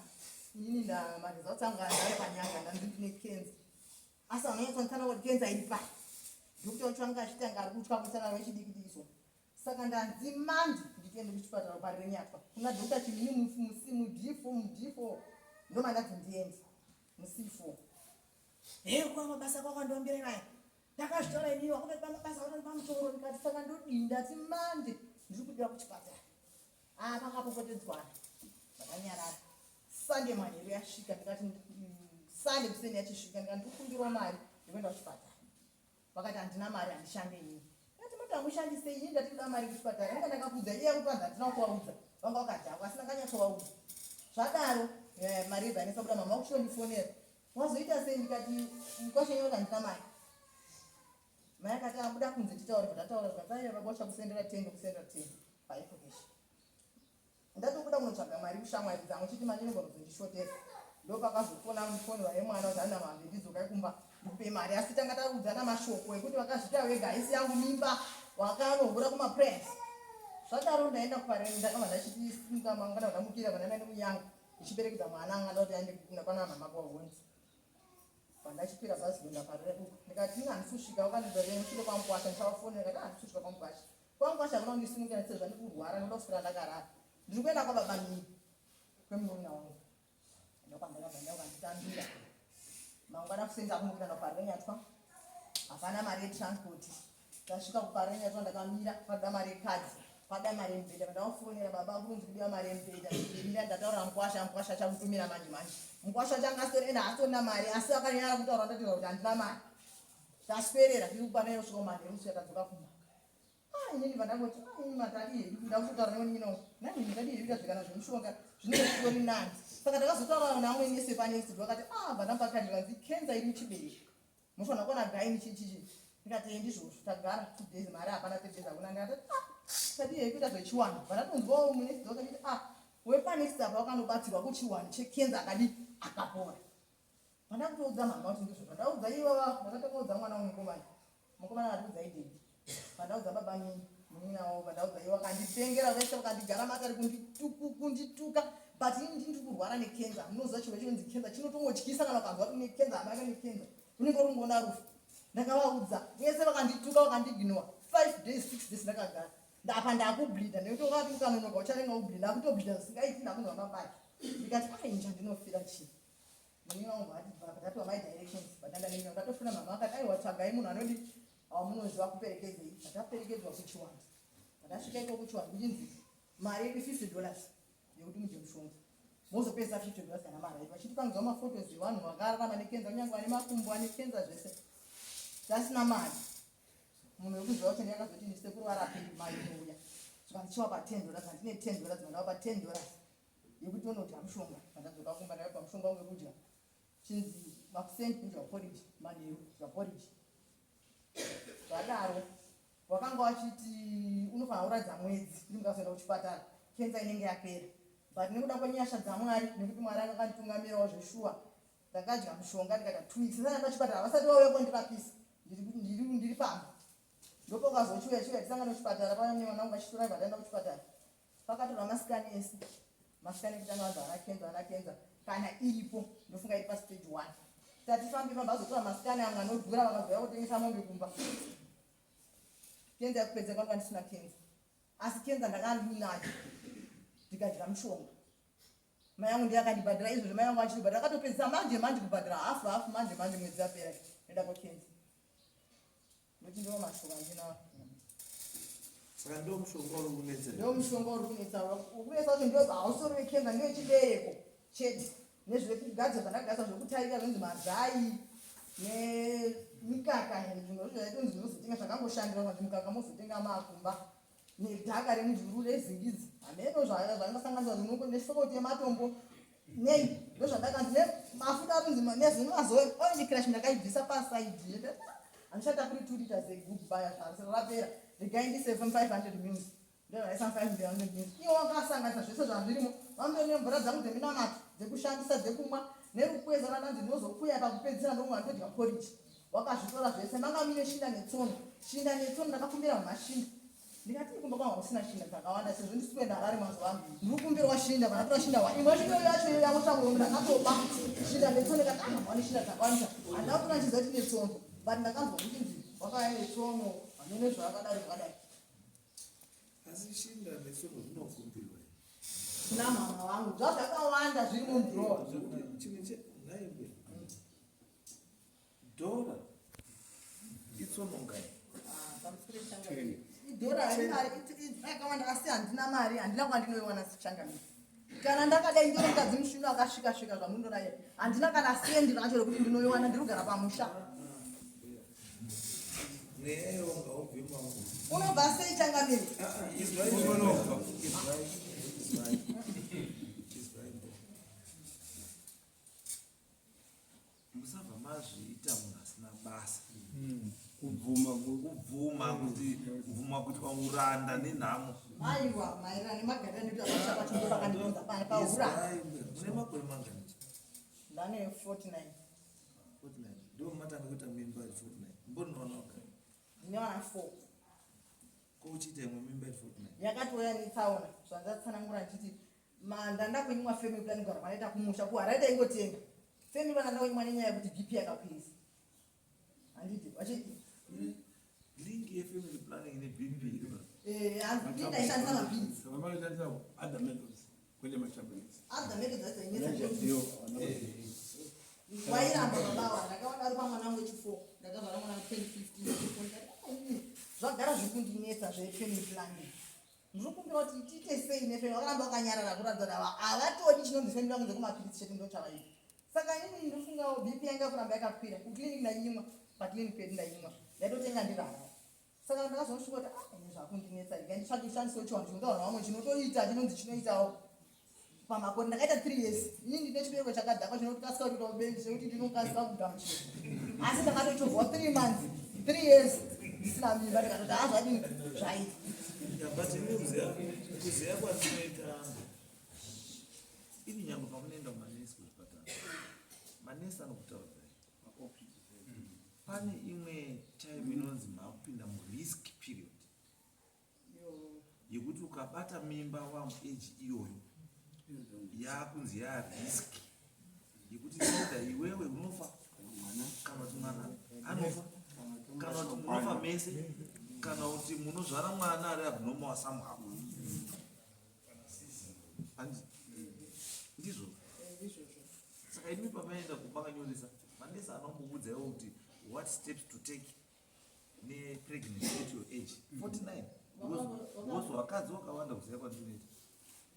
inini ndamaresults angu andave panyanga ndanzi ndine cancer asi vanonyatsonitsana kuti cancer iri pai doctor wacho anga achitanga ari kutya kutsana vechidiki diki so saka ndanzi mandi nditiende kuchipatara parirenyatwa kuna doctor chimini musi mud4 mud4 ndomandanzi ndiende musi 4 Hey, kwa mabasa kwako ndombira naye. Ndakazvitora ini wakutopa mabasa wakutopa mutoro ndikati saka ndodii ndati mande ndiri kudiwa kuchipatara. Ah pakapopotedzwana. Ndakanyarara. Sunday manheru yasvika ndikati Sunday kuseni yachisvika ndikati ndikukumbirawo mari ndikuenda kuchipatara. Vakati handina mari handishande ini. Ndikati mati hamushandise ini ndati kuda mari kuchipatara. Inga ndakakuudza iye akuti handina kuvaudza. Vanga vakadhakwa asi ndakanyatsovaudza. Zvadaro eh, mari yebva yanetsa kuda mama vakuchondifonera. Wazoita sei ndikati mkwasha iwe handina mari. Mai akati abuda kunze titaure zvataura zvikanzi aiwa baba uchakusendera tenge kusendera tenge paecocash. Ndatobuda kunotsvaga mari kushamwari dzangu chiti mari inogona kuzondishotesa. Ndopakazofona mufonera yemwana kuti hana mambe ndidzokai kumba ndikupe mari asi tanga taudzana mashoko ekuti vakazviita vega haisi yangu mimba wakanohura kumapress. Zvadaro ndaenda kupareni ndakabva ndachiti mangwana ndamukira vana mai nekunyanga. Ndichiperekedza mwana anga ndoti aende kuna kwana mama kwaHonzi. Pandachikwira bhazi kuenda parere uku ndikati ini handisi kusvika vakandidza musvike kwamukwasha ndichavafonera ndikati handisi kusvika kwamukwasha. Kwamukwasha hakuna kundisimukira sezvo ndiri kurwara ndoda kuswera ndakarara. Ndiri kuenda kwababa mini kwemunin'ina wangu. Ndokwandakabva ndakanditambira. Mangwana kuseni ndakumukira ndakuParirenyatwa. Hapana mari yetransport. Ndasvika kuParirenyatwa ndakamira pakuda mari yekadzi. Pada mari yemubhedha ndakafonera baba kunzi kudiwa mari yemubhedha. Ndimira ndataura mukwasha mukwasha achakutumira manje manje. Mukwasha changa asitori ende haasitorina mari asi akanyara kutaura ndatiza kuti handina mari. Taswerera tiri kupana kusvika manheru kusvika tadzoka kumba. Ah inini vandangoti ah inini matadii hedu kuda kutotaura nemunin'ina wangu. Nani ndadii hedu tazvikana zvemushonga zvinenge zvitori nani. Saka takazotaura naamwe nese panext vakati ah vandamupa kadi vanzi cancer iri muchibereko. Munofanira kuona gaini chii chii. Ndikati eh ndizvozvo tagara 2 days mari hapana 3 days hakuna ndikati ah tadii hedu kuita zvechiwanhu. Vandatonzwawo munext door akati ah wepanext apa wakanobatsirwa kuchiwanhu checancer akadii akapora. Pandakutoudza mama kuti ndizvozvo ndaudza ivava ndakatoudza mwana wangu mukomana. Mukomana akatiudza idedi. Vandaudza baba nini munin'ina wavo, vandaudza ivo vakanditengera vese, vakandigara matare kundituka. But ini ndiri kurwara nekenza. Munoziva chirwere chinonzi kenza chinotongotyisa. Kana ukanzwa kuti une kenza, hama yako nekenza, unenge uri kungoona rufu. Ndakavaudza vese, vakandituka, vakandiignore. 5 days, 6 days ndakagara ndapa ndakubleeda, nekuti ungati ukanonoka ucharenga ubleeda. Ndakutobleeda zvisingaiti, ndakunzwa mabaki. Ndikati, "Ai, ndinofira chii?" Munin'ina wangu ati ndatiwa my directions vadandanina. Ndatofuna mama akati, "Aiwa, tsvagai munhu anodi awamunoziva kuperekezei." Ndataperekedzwa kuchiwanza. Ndasvika iko kuchiwanza, kuchinzi mari yedu $50 yekuti mudye mushonga, mozopedzisa $50 kana mari aiti. Vachitipangidzwa maphotos evanhu vakararama nekenza, kunyange vane makumbo ane kenza, zvese tasina mari. Munhu wekuziva kuti ndakazoti ndisekuru varape mari inouya, zvikanzi chiwapa $10. Handine $10, mandavapa $10 yekuti unodya mushonga. Pandadzoka kumba, ndakapa mushonga wangu wekudya, chinzi makuseni kudya porridge, manheru kudya porridge. Zvadaro wakanga wachiti unofanira kuratidza mwedzi kuti mukazoenda kuchipatara kenza inenge yapera. But nekuda kwenyasha dzaMwari, nekuti Mwari anga akanditungamirawo zveshuwa, ndakadya mushonga ndikaita 2 weeks ndisati pachipatara. Vasati vauya kondirapisa, ndiri pamba. Ndopokazochiuya chiuya tisangane kuchipatara. Pane mwana wangu achitora, bva taenda kuchipatara, pakatorwa mascan ese. Mascan ekutanga vanhu vana kenza, vana kenza kana iripo, ndofunga iri pastage one. Tati fambi fambi, azotora mascan amwe anodhura, vakazouya kutengesa mombe kumba. Kenza yekupedza kwanga ndisina kenza, asi kenza ndakanga ndinayo. Ndikadya mushonga, mai yangu ndiye akandibhadhara izvozvo. Mai yangu achindibhadhara, akatopedzisa manje manje kubhadhara hafu hafu manje manje mwedzi yapera nenda kwakenza. Ndokuti ndiwo mashoko andinawo. Saka ndo mushonga uri kunetsa? Ndo mushonga uri kunetsa. Ukunetsa kuti ndo hausori wekenza, ndewechibereko chete, nezvekugadzira zvandakagadzira zvekutairira zvinonzi mazai nemikaka. Zvinhu zvaitonzi ndinozotenga zvakangoshandira kuti mukaka mozotenga makumba nedhaka remujuru rezingizi, hameno zvangasanganisa nesokoti yematombo nei. Ndozvandakanzi nemafuta arinzi nezvemazoe orange crush. Ndakaibvisa paside, handichatakuri 2 liters egubaya rapera. Regai ndiseve 500 mils, ndoraisa 500 mils. Iwo wakasanganisa zvese zvazvirimo, vambe nemvura dzangu dzeminamato dzekushandisa, dzekumwa, nerukweza randanzi ndinozokuya pakupedzisira, ndomwa, ndodya porridge. Wakazvitora zvese. Manga mine shinda netsono, shinda netsono. Ndakakumbira mashinda, ndikati kumba kwangu kusina shinda dzakawanda sezvo ndisi kuenda Harare mazuva ano, ndiri kukumbirwa shinda. Vanatora shinda wa imwe shinda yacho yamutsvamuromo. Ndakatoba shinda netsono. Kati ah, wane shinda dzakawandisa, handina kutora ndichiziva kuti netsono, but ndakanzwa kuti nzi wakauya netsono, hamene zvakadari zvakadai. Asi shinda netsono zvinokumbirwa? Kuna mama vangu zvazvakawanda zviri mudhurowa. Zvekuti chimwe che nhaimbe dhora itsonongai. Idhora haimari yakawanda, asi handina mari, handina kwandinoiwana sichangamiri. Kana ndakadai, ndiro mukadzi mushino akasvika svika zvamundoraye, handina kana sendi racho rekuti ndinoiwana. Ndiri kugara pamusha. Mweya iwo ngaubve mangu. Unobva sei, changamiri? Izwai, izwai, izwai, izwai. Musabva mazviita munhu asina basa. Kubvuma. Kubvuma kuti, kubvuma kuitwa uranda nenhamo. Aiwa, maererano nemagariro anoitwa pamusha pacho, ndo pakandiunza pauranda. Izwai, mune makore mangani? Ndane 49. 49. Ndo matanga kuita mimba at 49? Mboninonoka. Ndine vana 4. Ko uchiita imwe mimba at 49? Yakatouya netsaona. Zvandatsanangura ndichiti ndanda kuimwa family plan kugara kwanoita kumusha kuHarare, taingotenga family plan. Ndanda kuimwa nenyaya yekuti BP yakakwirisa, handiti vachiti Link yefamily planning neBP iri pa? Handiti ndaishandisa mapiritsi. Saka vanoshandisa other methods, kwete matablets. Other methods adzainetsa. Ndiyo. Wairamba babawa. Ndakaona ari pamwana wangu wechi4, ndakazvara mwana 2015. Zvagara zviri kundinetsa zvefamily planning, ndiri kumbira kuti tiite sei nefamily. Vakaramba vakanyarara kuratidza kuti havatodi chinonzi family planning, dzekumapiritsi chete ndo chavaita. Saka inini ndinofungawo BP yanga kuramba yakakwira. Kuclinic ndaimwa, paclinic pedu ndaimwa, ndaitotenga ndirara. Saka ndakazosvika kuti ah, ine zvakundinetsa, regai nditsvake kushandisawo chiwanhu chinotaura vamwe chinotoita, chinonzi chinoitawo pamakore. Ndakaita 3 years. Inini ndine chibereko chakadhakwa chinokasika kuita ubenzi, chekuti ndinokasika kugamuchira, asi ndakatochovhwa 3 months, 3 years ndisina mimba. Ndikatoti hazvadini, zvaita. Yeah, but ini kuziya kwandinoita, ini nyangwe pamunoenda kumanesi kuzvipatara, manesi anokutaurai pane imwe time inonzi maakupinda murisk period. Ukabata mimba wamuage iyoyo, yakunzi yarisk yekuti either iwewe unofa kana kuti mwana anofa, kana kuti munofa mese, kana kuti munozvara mwana ari abnormal somehow. Handi ndizvo? Ndizvozvo. Saka imi pamaenda kumakanyoresa, manesi anombokuudzaiwo kuti what steps to take nepregnancy at your age 49? Because vakadzi vakawanda, kuziva kwandinoita,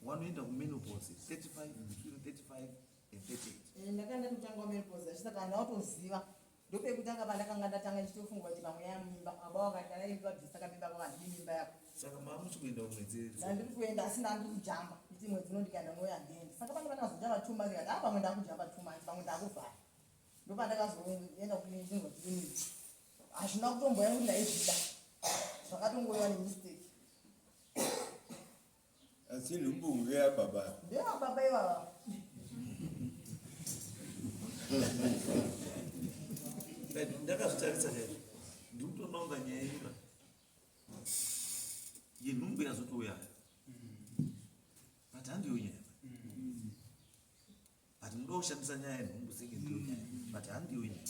wanoenda kumenopause 35, between 35 and 38. Ndakanga ndatotanga menopause, saka ndautoziva ndopekutanga pandakanga ndatanga ndichitofunga kuti pamwe yamimba. Baba wakati kana imba bvisa kamimba kako, handidi mimba yako. Saka maamuchi kuenda kumwedzi? Ndandiri kuenda, asi ndandiri kujamba kuti mwedzi uno ndikaenda nouya handiendi. Saka pane pandakazojamba 2 months, ndikati, a pamwe ndakujamba 2 months, pamwe ndakuvhara. Ndopandakazoenda kunzwa kliniki. Hazvina kutomboya kuti ndaizvida, zvakatongoiwa nemistake. Asi nhumbu ngeyababa? Ndeyababa ivava. Ndakazvitarisa chaizvo, ndikutoona nyaya yenyuka yenhumbu yazotouya, but handiyo nyaya. But munoda kushandisa nyaya yenhumbu senge ndiyo nyaya, but handiyo nyaya.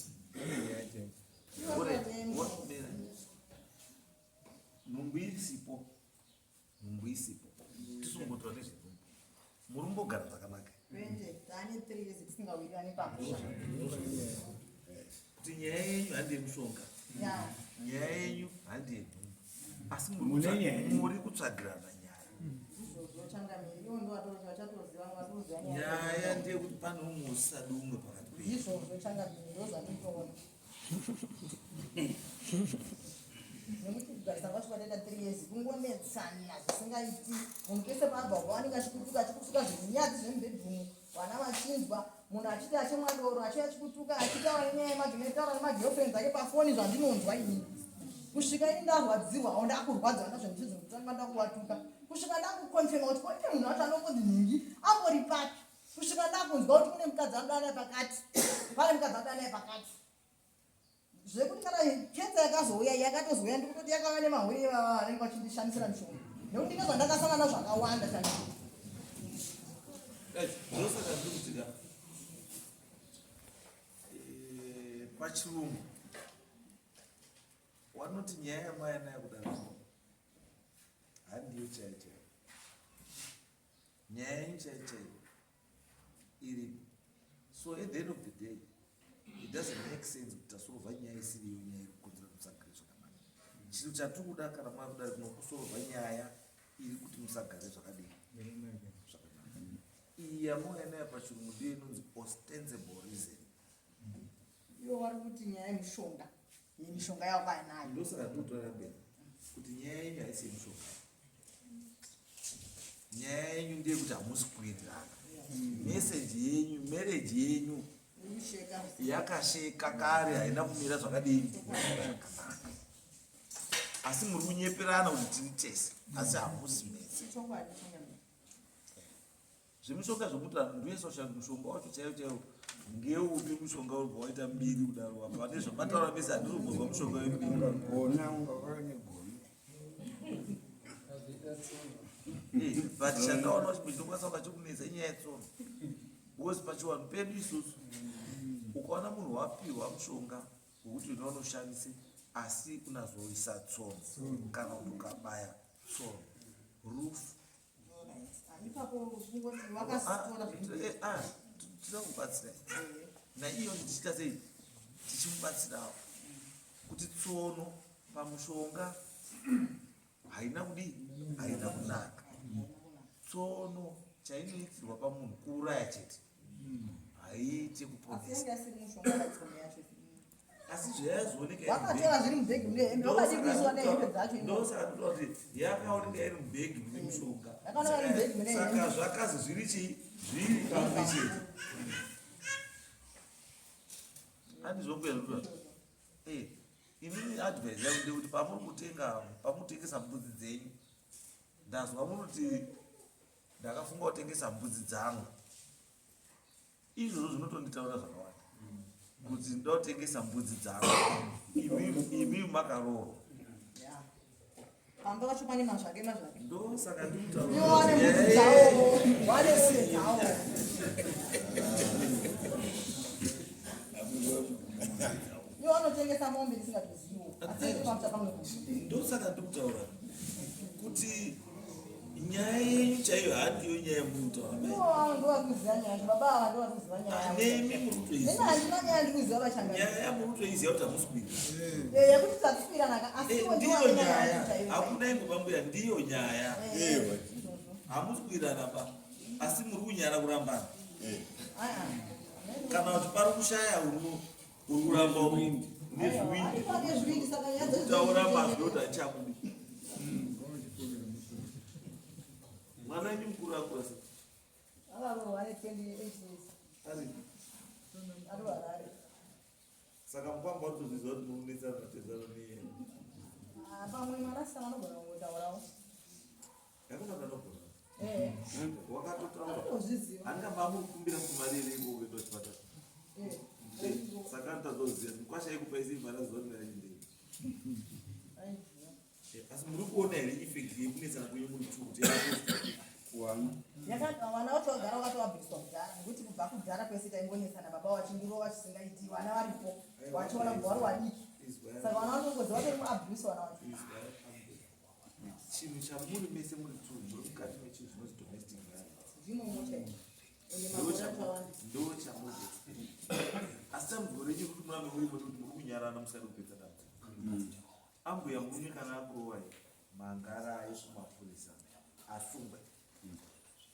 Alright, mira. Nhumbu isipo, nhumbu isipo, tisongotora nezvenhumbu, muri kumbogara zvakanaka? Kwete, taane 3 years tisingawirirani pamusha. Kuti nyaya yenyu handi yemushonga? Ya. Nyaya yenyu handi yenhumbu, asi muri Mune nyaya. Muri kutsvagirana nyaya. Izvozvo changamiri, ivo ndo vachatoziva, vatoziva. Nyaya ndeyekuti pane umwe usisadi umwe pakati penyu. Izvozvo changamiri, ndo zvandinotoona, nekuti kugarisa kwacho kwataita 3 years kungonetsana zvisingaiti. Munhu pese paabva ubva anenge achikutuka, achikutuka zvinyadzi zvemubedroom, vana vachinzwa, munhu achiti achimwa doro, achiuya achikutuka, achitaura nenyaya yemagetaura nemagirlfriends ake pafoni, zvandinonzwa ini, kusvika ini ndarwadziwa o ndakurwadziwa ndazvo, ndichizotanga ndakuvatuka, kusvika ndakuconfirma kuti koite munhu wacho anongonzi nhingi ambori papi, kusvika ndakunzwa kuti kune mukadzi anoda naye pakati, pane mukadzi anoda naye pakati, zvekuti kana kenza yakazouya, yakatozouya, ndikutoti yakauya nemahuri ivava vanenge vachindishandisira mishonga, nekuti ndine zvandakasangana zvakawanda chanaa. Ndosaka ndiri kuti ka pachirungu wanoti nyaya yamaya nayo kudaro handiyo chaiyo chaiyo. Nyaya yenyu chaiyo chaiyo iripo. So at the end of the day, it doesn't make sense kuti tasolva nyaya isiriyo nyaya iri kukonzera kuti musagare zvakanaka. Chinhu chatiri kuda kana mava kudari kuno kusolva nyaya iri kuti musagare zvakadii, zvakanaka. Iyi yamauya nayo pachirungu ndiyo inonzi ostensible reason. Ivo vari kuti nyaya yemishonga, yemishonga yakauya nayo. Ndosaka ndinotaura mberi kuti nyaya yenyu haisi yemushonga. Nyaya yenyu ndeyekuti hamusi kuwirirana. Meseji yenyu, marriage yenyu Ikusheka. Yakasheka kare, haina kumira zvakadini, zvakanaka, asi muri kunyeperana kuti tiri tese, asi hamusi mese. Chokwadi changamiri. Zvemishonga zvokuti ndiye social, mushonga wacho chaiwo chaiwo ngeupi? Mushonga uribva waita mbiri kudaro apa pane zvamataura mese, handiri kumbozwa mushonga wembiri. Ungagona ungava negona. But chandaona kuti chinokwanisa kunga chikunetsa inyaya yetsono, because pachiwanhu pedu isusu ukaona munhu wapiwa mushonga wekuti enda unoshandise, asi unazoisa tsono kana kuti ukabaya tsono, rufu. Ipapo kungoti vakasitora. Tinoda kubatsira naiyo, tichiita sei, tichimubatsirawo kuti tsono pamushonga haina kudii, haina kunaka. Tsono chainoitirwa pamunhu kuuraya chete, haiiti Asi kuponesa. yange asiri mushonga patsono yacho. Asi zvayazooneka Wakatora zviri mubhegi mune hembe, wakadi kuiswa nehembe dzacho imomo. Ndosaka ndinoda kuti yakaoneka iri mubhegi mune mushonga. Yakaoneka iri mubhegi mune Saka hembe. zvakazi zviri chii, zviri pamwe chete, handizvombuya zvinoda. Inini advice yangu ndekuti pamuri kutenga, pamutengesa mbudzi dzenyu, ndazwa munoti ndakafunga kutengesa mbudzi dzangu, izvozvo zvinotonditaura zvakawanda kuti ndoda kutengesa mbudzi dzangu, imi makaroorwa. Ya. Pamba pacho pane mazvake mazvake. Ndosaka Iwo wane mbudzi dzawo, wane mombe dzawo. Iwo anotengesa mombe ndisingatoziviwo. Asi iri pamusha pangu. Ndosaka ndikutaura kuti nyaya yenyu chaiyo handiyo nyaya yamuri kutaura mai. Iwo avo ndo vari kuziva nyaya yacho, baba ava ndo vari kuziva nyaya yavo. Nemi muri Neni kutoiziva. handina nyaya ndiri kuziva vachangani. Nyaya yamuri kutoiziva kuti hamusi kuita. Eh, yekuti tatiswirana ka asi iwo ndiwo Ndiyo ane nyaya nyaya. yacho chaiyo. Hakuna imbo bambuya ndiyo nyaya. Eh, Ewa. izvozvo. Hamusi kuirana ba. Asi muri kunyara kurambana. Ah, ah. Kana kuti pari kushaya uri kuramba nezvivindi. Aiwa, nezvivindi saka nyaya dzedu Kutaura dzinoenderera. mazwi kuti hachakudi. Mwana wenyu mukuru akura sei? Akaroorwa ane 28 years. Ari. Ari Harare. Saka mukwamba uri kuzviziva kuti muri kunetsana natezvara neye. Ah, pamwe mwanasana anogona kungotaurawo. Yakona kanogona. Eh, Wakatotaura. anotozviziva. Handingamba mukumbira kuti mari here iko kuenda kuchipatara. Eh, Saka anotazoziva mukwasha ikupa isi mari aziva kuti mari ndei. aiziva. Asi muri kuona here effect yekunetsana kwenyu muri two kuti yakuti Wana. Vana vacho vagara vakatovabviswa kudhara nekuti kubva kudhara kwese taingonetsana baba vachingurova zvisingaiti vana varipo vachiona kubva vari vadiki saka vana vanongoziva vatori muabhuse vana vacho. Chinhu chamuri mese muri two muri mukati mechinhu chinonzi domestic violence. Zvimomo chaizvo ende makore acho awanda. Ndo chamuri kuexperience. Asi dambudziko renyu rekuti murambe murimo ndekuti muri kunyarana musati kupedza dambudziko. Ambuya murume kana akurovai mangarai kumapurisa asungwe.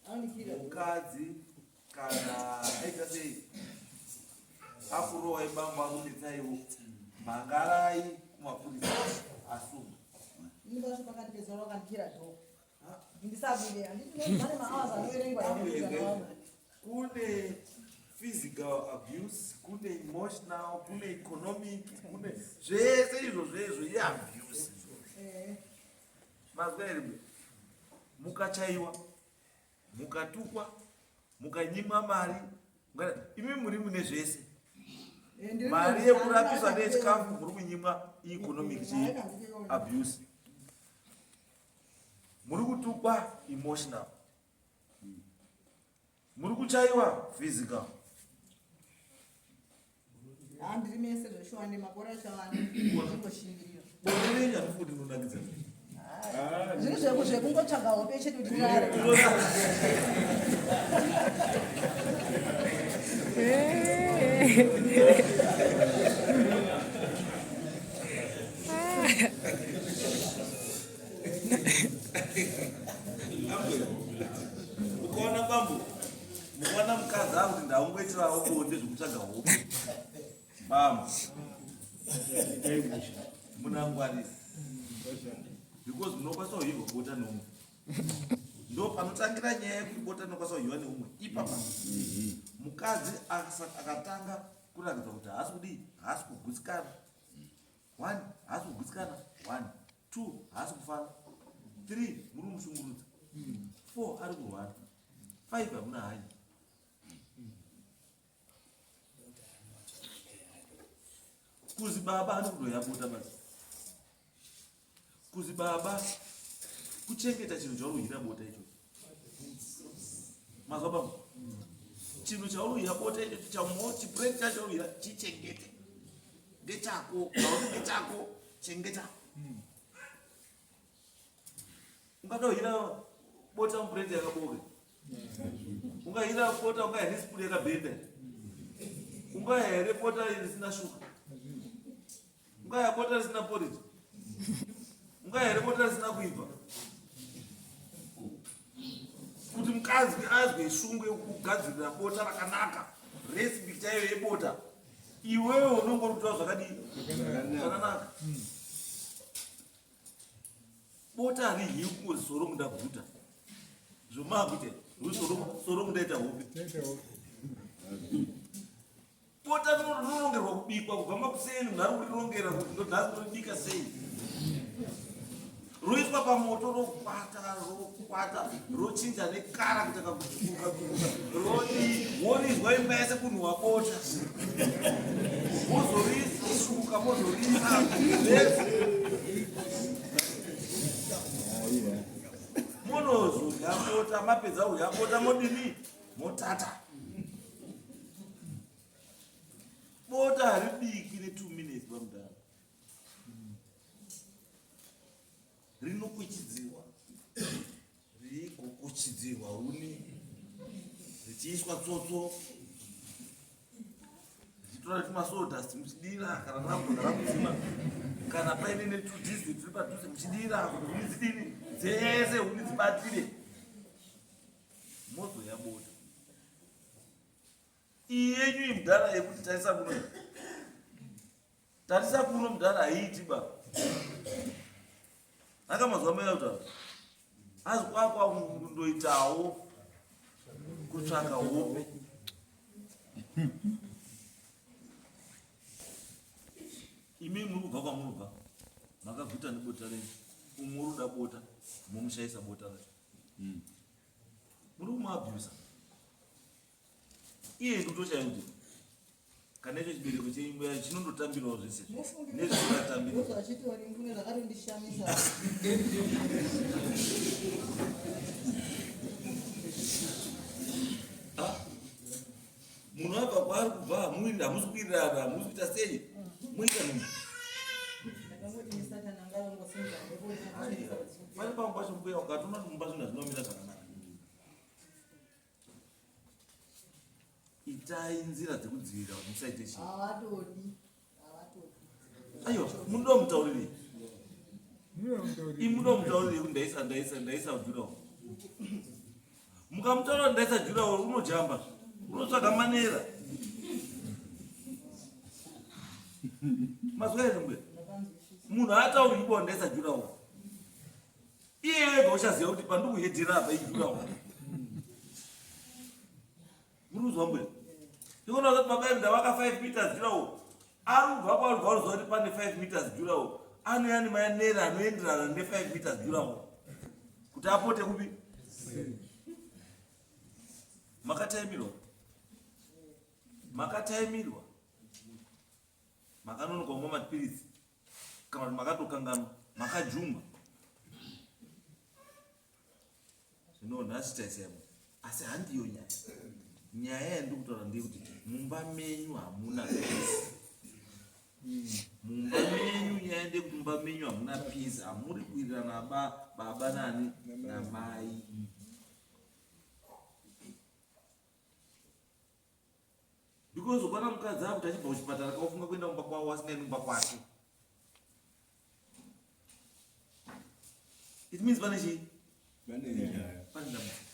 Anondikira. Mukadzi kana aita sei akurovai bambo akunetsaiwo mangarai kumapurisa asungwe. Ini pacho pakandipedza vakandikira dhoo ndisabude handiti pane mahours anoverengwa here Ambuya, kuti vana kune physical abuse, kune emotional, kune economic, kune zvese izvo zvezvo iabuse. Eh, Mazwa here mbuya? Mukachaiwa, mukatukwa, mukanyimwa mari, imi muri mune zvese. Eh, ndiri Mari kutoziva, yekurapisa handina neyechikafu muri kunyimwa economic Mari kanzike abuse. Muri kutukwa emotional, muri kuchaiwa physical. Ha, ndiri mese zveshuwa nemakore acho awanda ndingoshingirira. Bonde renyu handifi kuti rinonakidza. Zviri zvekungotsvaga hope chete kuti tirare. Ambuya, ukaona bambo, mukaona mukadzi akuti ndaungoitirawo bonde zvekutsvaga hope, bambo munangwarira because munokwanisa kuhirwa bota neumwe. Ndo panotangira nyaya yekuti bota rinokwanisa kuhiwa neumwe ipapa. Mukadzi akatanga kuratidza kuti haasi kudii, haasi kugutsikana. One, haasi kugutsikana. One, two, haasi kufara. Three, muri kumushungurudza. Four, ari kurwara. Five, hamuna hanya. Kuzi baba anokudoya bota basi. Kuzi baba kuchengeta chinhu chauruhira bota ichocho. Mazwa baba? Chinhu chauruhira bota ichocho chamo chipureti chacho chauruhira chichengete. Ndechako, chauri ndechako, chengeta. Ungatohira bota mupureti yakaboka. Ungahira bota ungahira sipuri yakabhenda. Ungahira bota risina shuga. Ungahira bota risina porridge. Ungahira bota risina kuibva. Kuti mukadzi azwe shungu yekugadzirira bota rakanaka, recipe chaiyo yebota, iwewe unongori kutaura zvakadii? Zvakanaka. Bota harihiwi kungozi soro mundaguta. Zvomakuita soro mundaita hope. Bota rinorongerwa kubikwa kubva makuseni, munhu ari kurirongera kuti ndonhasi ndoribika sei. Roiswa pamoto rokwata rokwata rochinja nekara kuita kakutsvuka rodi worizwa imba yese kunhuhwa bota. Mozorisuka mozorisa. bota, mapedza kudya bota modini? Motata. Bota haribiki ne 2 minutes bamudhara. Rinokuchidzirwa. Rigokuchidzirwa huni. Richiiswa tsotso. Richitora tumasodust muchidira kana ragona rakudzima. Kana paine netudhizi turi padhuze muchidira kuti huni dzidini dzese huni dzibatire. Mozoya bota. Iyi yenyu iyi mudhara yekuti tarisa kuno. Tarisa kuno mudhara haiiti ba. Aka mazuva maya kutaura. Asi kwakwa kundoitawo kutsvaka hope. Imi muri kubva kwamunobva makaguta nebota renyu umwe uri kuda bota momushaisa bota racho. Muri kumuabhusa. Iye ndikutoshaya kuti kana icho chibereko cheimba yacho chinondotambirawo zvese nezvisingatambiri. Zvachitori mbune zvakatondishamisa. Ah, munhu abva kwaari kubva hamuwirira, hamusi kuwirirana, hamusi kuita sei, moita nhumbu. Ndakangoti nisatani angavangosimudza mhepo. Pane pamwe pacho mbuya ukatoona kuti mumba zvinhu hazvinomira zvakanaka. Itai nzira dzekudzivirira kuti musaite chii. Havatodi. Havatodi. Aiwa, munoda mutaurirei? Imunoda mutaurirei kuti ndaisa ndaisa ndaisa jurawo. Mukamutaura kuti ndaisa jurawo unojamba. Unotsvaga manera. Mazwa here mbuya? Munhu haatauri kuba ndaisa jurawo. Iye wega uchaziva kuti pandikuhedhera apa ijurawo. Muri kuzwa mbuya? Ndikuona kuti baba edu ndavaka 5 meters jurawo. Ari kubva kwaari kubva ruziva kuti pane 5 meters jurawo. Anouya nemanera anoenderana ne 5 meters jurawo. Kuti apote kupi? Makataimirwa. Makataimirwa. Makanonoka kumwa mapiritsi. Kana kuti makatokanganwa. Makajungwa. Zvino nhasi taisaya munhu. Asi handiyo nyaya. Nyaya yandiri kutaura ndeyekuti mumba menyu hamuna peace. Mumba menyu nyaya ndeyekuti mumba menyu hamuna peace. Hamuri kuwirirana baba nani namai. Because ukwana mukadzi akuti achibva kuchipatara kaufunga kuenda kumba kwavo asingaendi kumba kwake. It means pane chii? Pane nyaya. Pane dambudziko.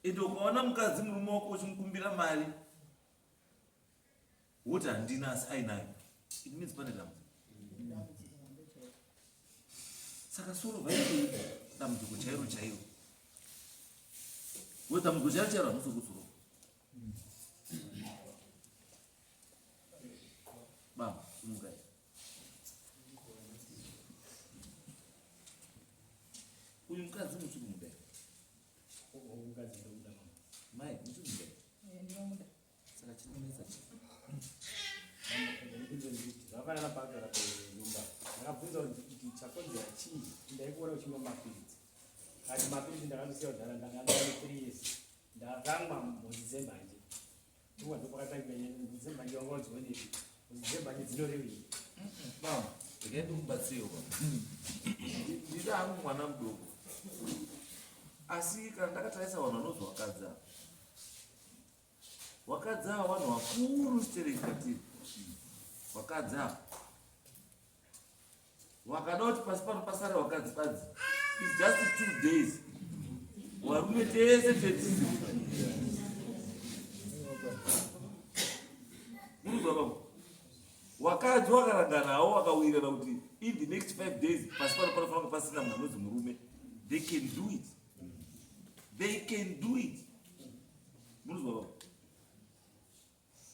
Ende ukaona mukadzi murume wako uchimukumbira mari woti handina asi ainayo. It means pane dambudziko. Saka soro vaitei dambudziko chairo chairo. Wo dambudziko chairo chairo hamusi kusorova. Baba, simukai. Uyu mukadzi muchiri kumuda here? Mukadzi ndomuda mama. Mai, muchiri kumuda here? Ndinomuda. Saka chinonetsa chii? Zvakafanana pakutaura penyumba. Ndakabvunza kuti chakonzera chii, ndaikuona uchimwa mapiritsi. Kati mapiritsi ndakatosiya kudhara, ndanga ndane 3 years. Ndakamwa mhodzi dzembanje. Ndikuwa ndopakatangira nyaya mhodzi dzembanje wanga wadzionepi? Mhodzi dzembanje dzinorevei? Mama, regai ndikubatsirewo baba. Ndida hangu mwana mudoko. Asi kana ndakatarisa vanhu vanonzi vakadzi ava. Vakadzi ava vanhu vakuru stereki kwatiri. Vakadzi ava. Wakada kuti pasi pano pasare vakadzi badzi. It's just 2 days. Varume tese tetizi. Munozwa baba? Wakadzi wakaranganawo wakawirirana kuti in the next 5 days pasi pano panofanira kunge pasina munhu anonzi murume. They can do it. They can do it. Munozwa baba?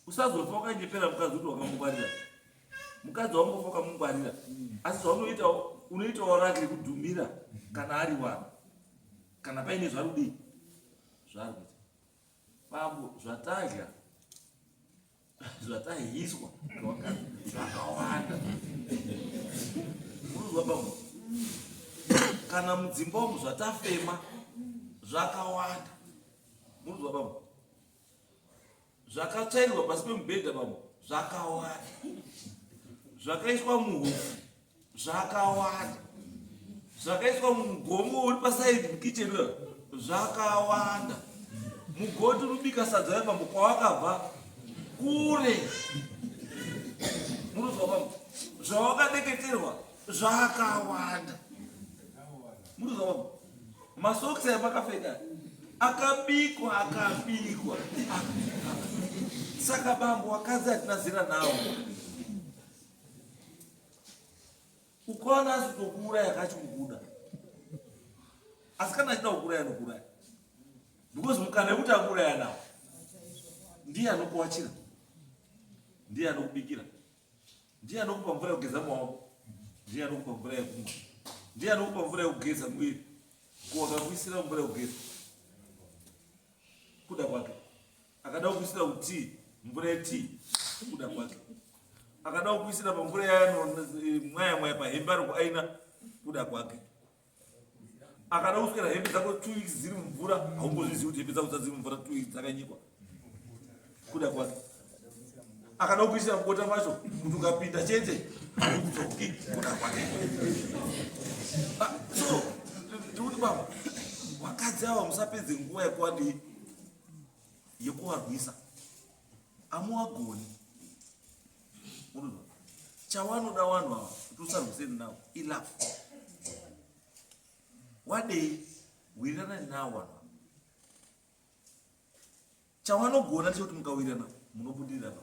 Usazofa wakanyepera mukadzi kuti wakamungwarira. Mukadzi wangofa wakamungwarira. Asi zvaunoita unoitawo rake rekudhumira kana ari wana. Kana paine zvaari kudii? Zvaari kuita. Bambo zvatadya zvatahiswa zvakawanda. Unozwa bambo? Kana mudzimba umu zvatafema zvakawanda. Murikuzwa bambo? Zvakatsvairirwa pasi pemubhedha bambo zvakawanda. Zvakaiswa muhupfu zvakawanda. Zvakaiswa mumugomo uri pasaidi mukicheni uya zvakawanda. Mugoti urikubika sadza uya bambo kwawakabva kure. Murikuzwa bambo? Zvawakadeketerwa zvakawanda. Murikuzwa bambo? Masokisi aya makapfeka akabikwa akabikwa. Saka bambo wakadzi hatina zera nawo. Ukaona asitokuuraya akachikukuda. Asi kana achida kukuuraya anokuuraya. Because mukana wekuti akuuraya nawo ndiye anokuwachira, ndiye anokubikira, ndiye anokupa mvura yekugeza maoko, ndiye anokupa mvura yekumwa, ndiye anokupa mvura yekugeza muviri. Ko akakuisira mvura yekugeza kuda kwake, akada kukuisira kutii mvura yetii kuda kwake, akada kukuisira pamvura yanomwaya mwaya pahembe ari kuaina kuda kwake, akada kuswera hembe dzako 2 weeks dziri mumvura haumbozvizivi kuti hembe dzako dzadziri mumvura 2 weeks dzakanyikwa kuda kwake, akada kukuisira mubota macho kuti ukapinda chete haudzoki kuda kwake. So ndikuti baba, vakadzi ava musapedze nguva yekuwadii yekuvarwisa, amuwagoni. Chawanoda wanhu ava kuti usarwiseni nawo ilove. Wadei wirirana nawo vanhu ava. Chawanogona ndechekuti mukawirirana munobudirira pa,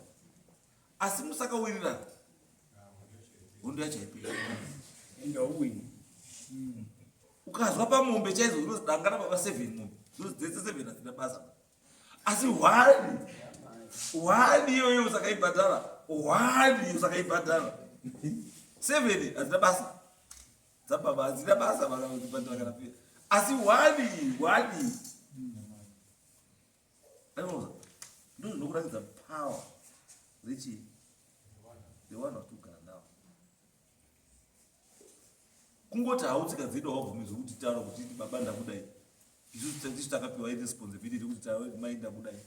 asi musakawirirana hondo yacho haiperi. Ukazwa pamombe chaidzo zvinozi danga rababa 7 mombe zvinozi dzese 7 hadzina basa, asi hwani hwani iyoyo usakaibhadhara, hwani usakaibhadhara 7 hadzina basa, dzababa hadzina basa vakadzibhadhara kana pera, asi hwani hwani ndo zvinokuratidza power rechii revanhu vari kugara navo. Kungoti hautsika dzedu haubvumidzwi kuti taura kuti baba ndakudai, isusu tisu takapiwa responsibility yekuti taura kuti mai ndakudai.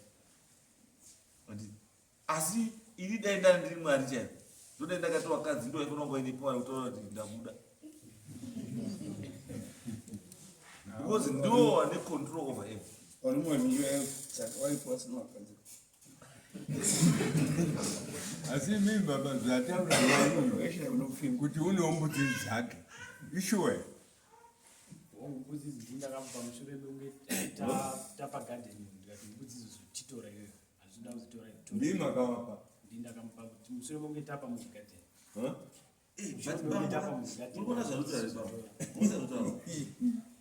Asi ini dai ndani ndiri Mwari chaivo, ndodai ndakati wakadzi ndo vaifanira kunge vaine power yekutaura kuti ndakuda, because ndo vane control over everything. Asi imi baba, zvataura mai kuti unewo mbudzi dzake, ishuwa here? Mbudzi idzi ndakamupa mushure mekunge tapa garden, ndikati mbudzi idzi titora iyoyo, hazvida kuzitora. Ndii makavapa? Ndii ndakamupa kuti mushure mekunge tapa mugarden. Murikuona zvarutaura baba,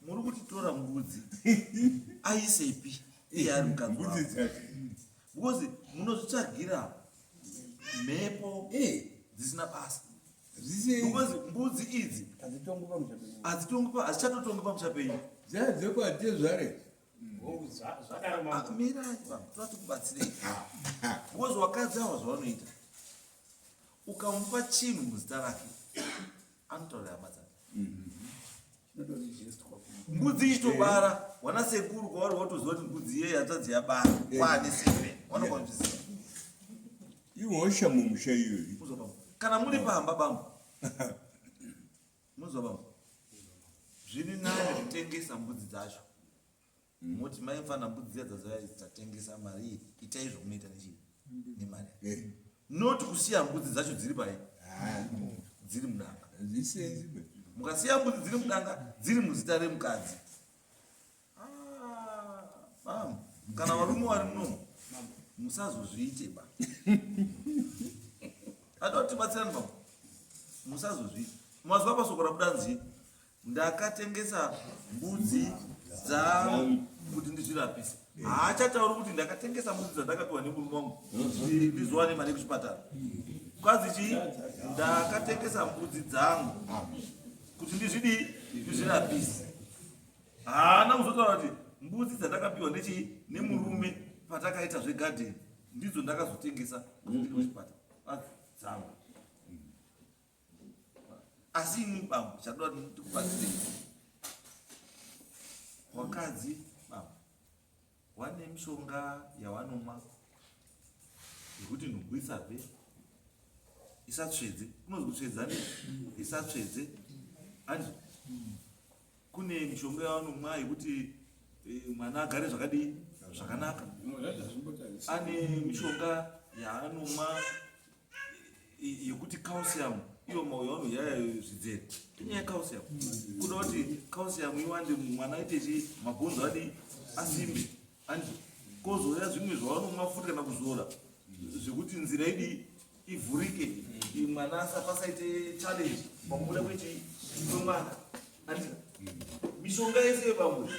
muri kutitora mbudzi aisepi iye ari mukadzi Mbudzi dzake, because munozvitsvagira mhepo dzisina basa, because mbudzi idzi hadzichatotongi pamusha penyu. DzadzekwaTezvare. Mirai baba, toda tikubatsirei, because wakadzi ava zvavanoita, ukamupa chinhu muzita rake anotaurira hama dzake. Mbudzi ichitobara wana sekuru kwavari watoziva kuti mbudzi iyeye hanzvadzi yabara kwaane seven vanokwanzvisiva. Ihosha mumusha iyoyi. Kana muri pamba bambo, munzwa bambo, zviri nani kutengesa mbudzi dzacho, moti maifana mbudzi dziya dzazaya dzatengesa, mari iyi itai zvomunoita nechii nemari, not kusiya mbudzi dzacho dziri pai dziri mudanga. Mukasiya mbudzi dziri mudanga dziri muzita remukadzi, bam, kana varume vari munomu musazozviite ba, ada kuti tibatsirani bambo, musazozviite. Mazuva pasoko rabuda nzi ndakatengesa mbudzi dzangu kuti ndizvirapise, haachatauri kuti ndakatengesa mbudzi dzandakapiwa nemurume wangu ndizowane mari yekuchipatara. Kwanzi chii? Ndakatengesa mbudzi dzangu kuti ndizvidii? Ndizvirapise. Haana kuzotaura kuti mbudzi dzandakapiwa nechii nemurume patakaita zvegadheni ndidzo ndakazotengesa kuti ndiri kuchipatara dzangu. Asi ini bambo, chadoda tikubatsirei. Wakadzi baba wane mishonga yawanomwa yekuti nhumbu isabve isatsvedze kunozi kutsvedza ne isatsvedze andi kune mishonga yawanomwa yekuti eh, mwana agare zvakadii zvakanaka ane mishonga yaanomwa yekuti calcium iyo mauya vanoyaya zvidzere inyaya yecalcium kuda kuti calcium iwande mwana aite chi mabhonzo adi asimbe andi kozouya zvimwe zvavanomwa futi kana kuzora zvekuti nzira idi ivhurike mwana asapasaite challenge pakubuda kwechi kwemwana andi mishonga yese yebambo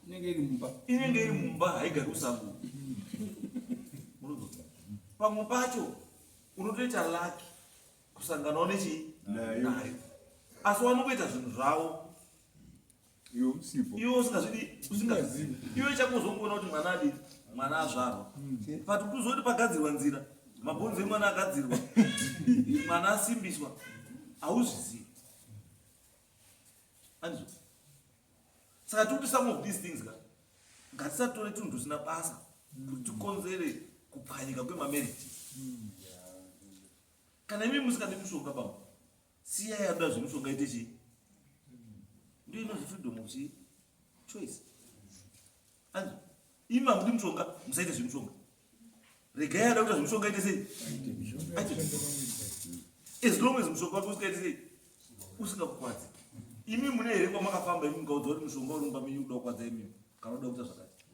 inenge iri mumba inenge iri mumba haigari kusango pamwe pacho unotoita laki kusanganawo nechii nayo asi wanongoita zvinhu zvavo iwe iwe usingazvidi usingazivi iwe chakuzongoona kuti mwana adii mwana azvarwa hmm. but kuzoti pagadzirwa nzira mabhonzo emwana agadzirwa mwana asimbiswa hauzvizivi Andizvo. Saka tikuti some of these things ka ngatisatore tunhu tusina basa kuti tikonzere kupwanyika kwemamarriages. Kana imi musingadi mushonga baba, siyai anoda zvemushonga ite chii? Ndiyo inonzi freedom of chii? Choice. Andizvo. Imi hamudi mushonga, musaite zvemushonga. Regai ada kuita zvemushonga ite sei? Aite. As long as mushonga wake usikaite sei? Usingakukwadzi. Imi mune here kwamakafamba imi mukaudza kuti mushonga uri mumba menyu kuda kukwadza imi kana uda kuita zvakati?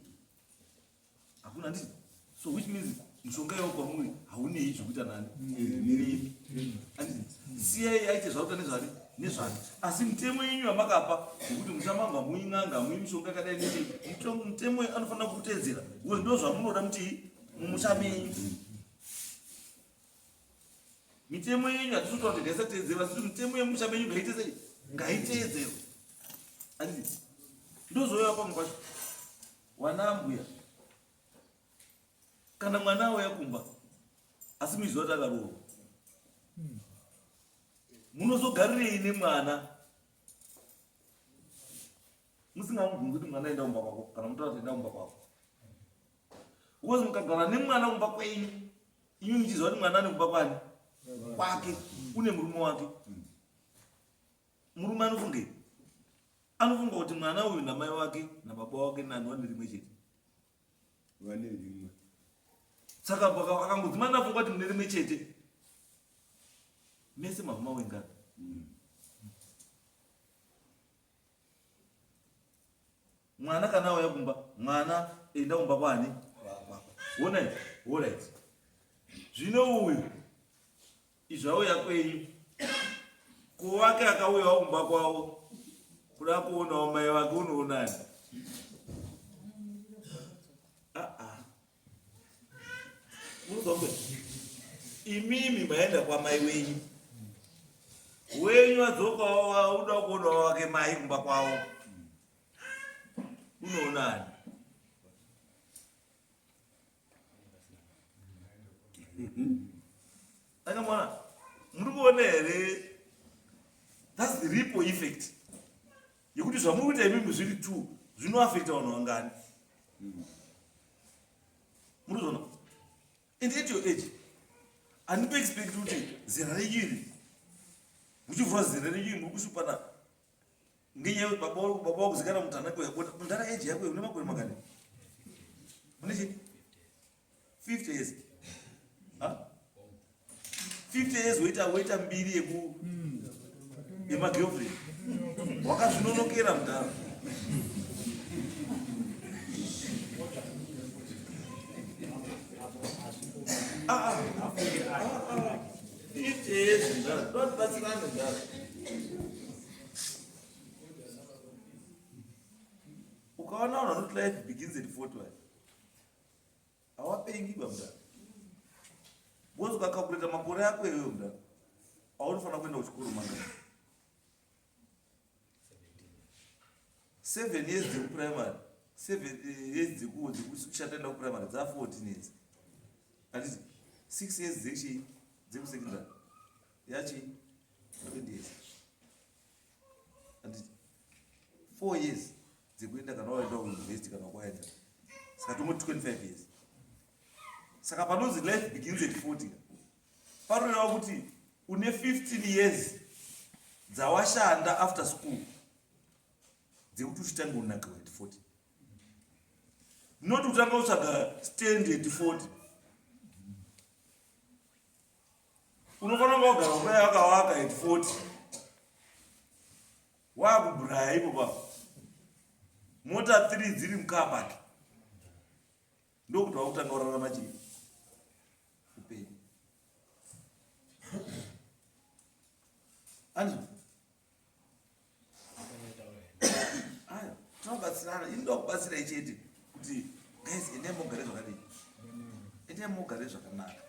Hakuna ndizvo. So which means mushonga iwo kwamuri haunei zvekuita nani? Nemi. Siyai aite zvakuita nezvani? Nezvake. Asi mutemo yenyu yamakapa yekuti musha mangu hamuyi n'anga hamuyi mishonga yakadai nechii mutemo anofanira kuteedzera because ndo zvamunoda mutii mumusha menyu. Mitemo yenyu hatisi kutaura kuti ngaisateedzerwa asi mitemo yemusha menyu ngaite sei? Ngaiteedzerwe. Handiti? Ndozouya pamwe pacho. Wana ambuya kana mwana auya kumba asi muiziva kuti akaroorwa munozogarirei nemwana musingamubvunzi kuti mwana enda kumba kwako kana mutaura kuti enda kumba kwako because mukagara nemwana kumba kwenyu imi muchiziva kuti mwana ane kumba kwani kwake une murume wake murume anofungei anofunga kuti mwana uyu namai wake nababa wake nani vane rimwe chete vane rimwe saka akangodzimana afunga kuti mune rimwe chete mese mavuma wengana mm. mwana kana auya kumba mwana enda kumba kwani honai horit zvino uyu Izvo auya kwenyu ko wake akauyawo kumba kwavo kuda kuonawo mai vake unoonani ah, ah. Munozwa imimi maenda kwamai wenyu wenyu adzokawo auda kuonawo wake mai kumba kwavo unoonani Aka mwana muri kuona here that's the ripple effect yekuti zvamuri kuita imimi zviri two zvinoafecta vanhu vangani muri kuzoona and at your age handito expect kuti zera renyu iri muchivhura zera renyu iri muri kushupana ngenyaya yekuti baba baba wakuzikana kuti anako yakona mundara age yako une makore makani une chii 50 years ha 50 years woita woita mbiri yeku yemagirlfriend wakazvinonokera mudhara ah, ah, ah, ah. 50 years mudhara tobatsirane mudhara ukaona vanhu vanoti life begins at 40 vaya hawapengi ba mudhara because ukakakureta makore ako iwewe mudhara aunofanira kuenda kuchikoro manga 7 years dzekuprimary 7 eh, years dzekushanda enda kuprimary dza 14 years handiti 6 years dzechii dzekusecondary yachii 20 years handiti 4 years dzekuenda kana waenda kuuniversity kana kwaenda, saka tongoti 25 years. Saka panonzi life begins at 40, panoreva kuti une 15 years dzawashanda after school dzekuti uchitange unakirwa at 40, not kutanga kutsvaga stand at 40. Unofanira kunga wagara mvura yakawaka at 40, wakuburaya ipo papo, mota 3 dziri mucar park, ndokuti wakutanga urarama chii upenyu. Andizvo? Aya, tinobatsirana. Ini ndokubatsirai chete kuti guys, endai mugare zvakadii, endai mugare zvakanaka,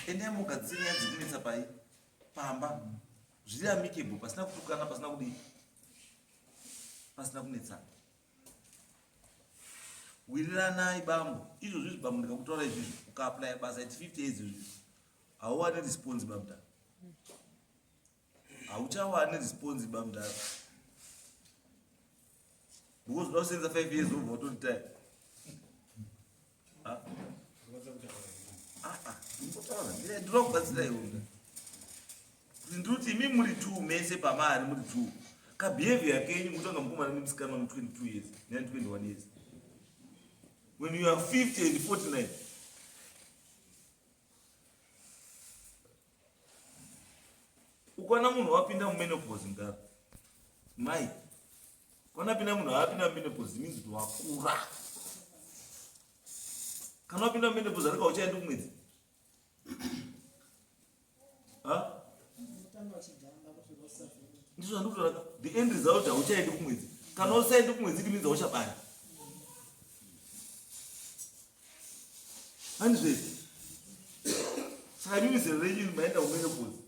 endai mugadzire nyaya dzekunetsa pai pamba zviri amicable, pasina kutukana, pasina kudii, pasina kunetsana. Wiriranai bambo. Izvozvo izvi bambo, ndikakutaura izvizvi, ukaaplya basa at 50 years izvizvi, hauwane response bamudara, hauchawani response bamudara, because uda kusenza 5 years wobva watoretire. Ndinoda kubatsira iwe kuti ndiri kuti imi muri two mese pamari muri two, kabehavior kenyu kutanga mukomana nemusikana mu 22 years ne 21 years when you are 50 and 49. Ukaona munhu wapinda mumenopause, mudaro mai, ukaona pinda munhu apinda mumenopause, means kuti wakura. Kana wapinda mumenopause, anenge uchaendi kumwedzi. Ha? Ndizvo zvandikutaura. The end result, hauchaendi kumwedzi. Kana usaendi kumwedzi, it means hauchabari. Handizvo? Saka imimi zera renyu maenda kumenopause,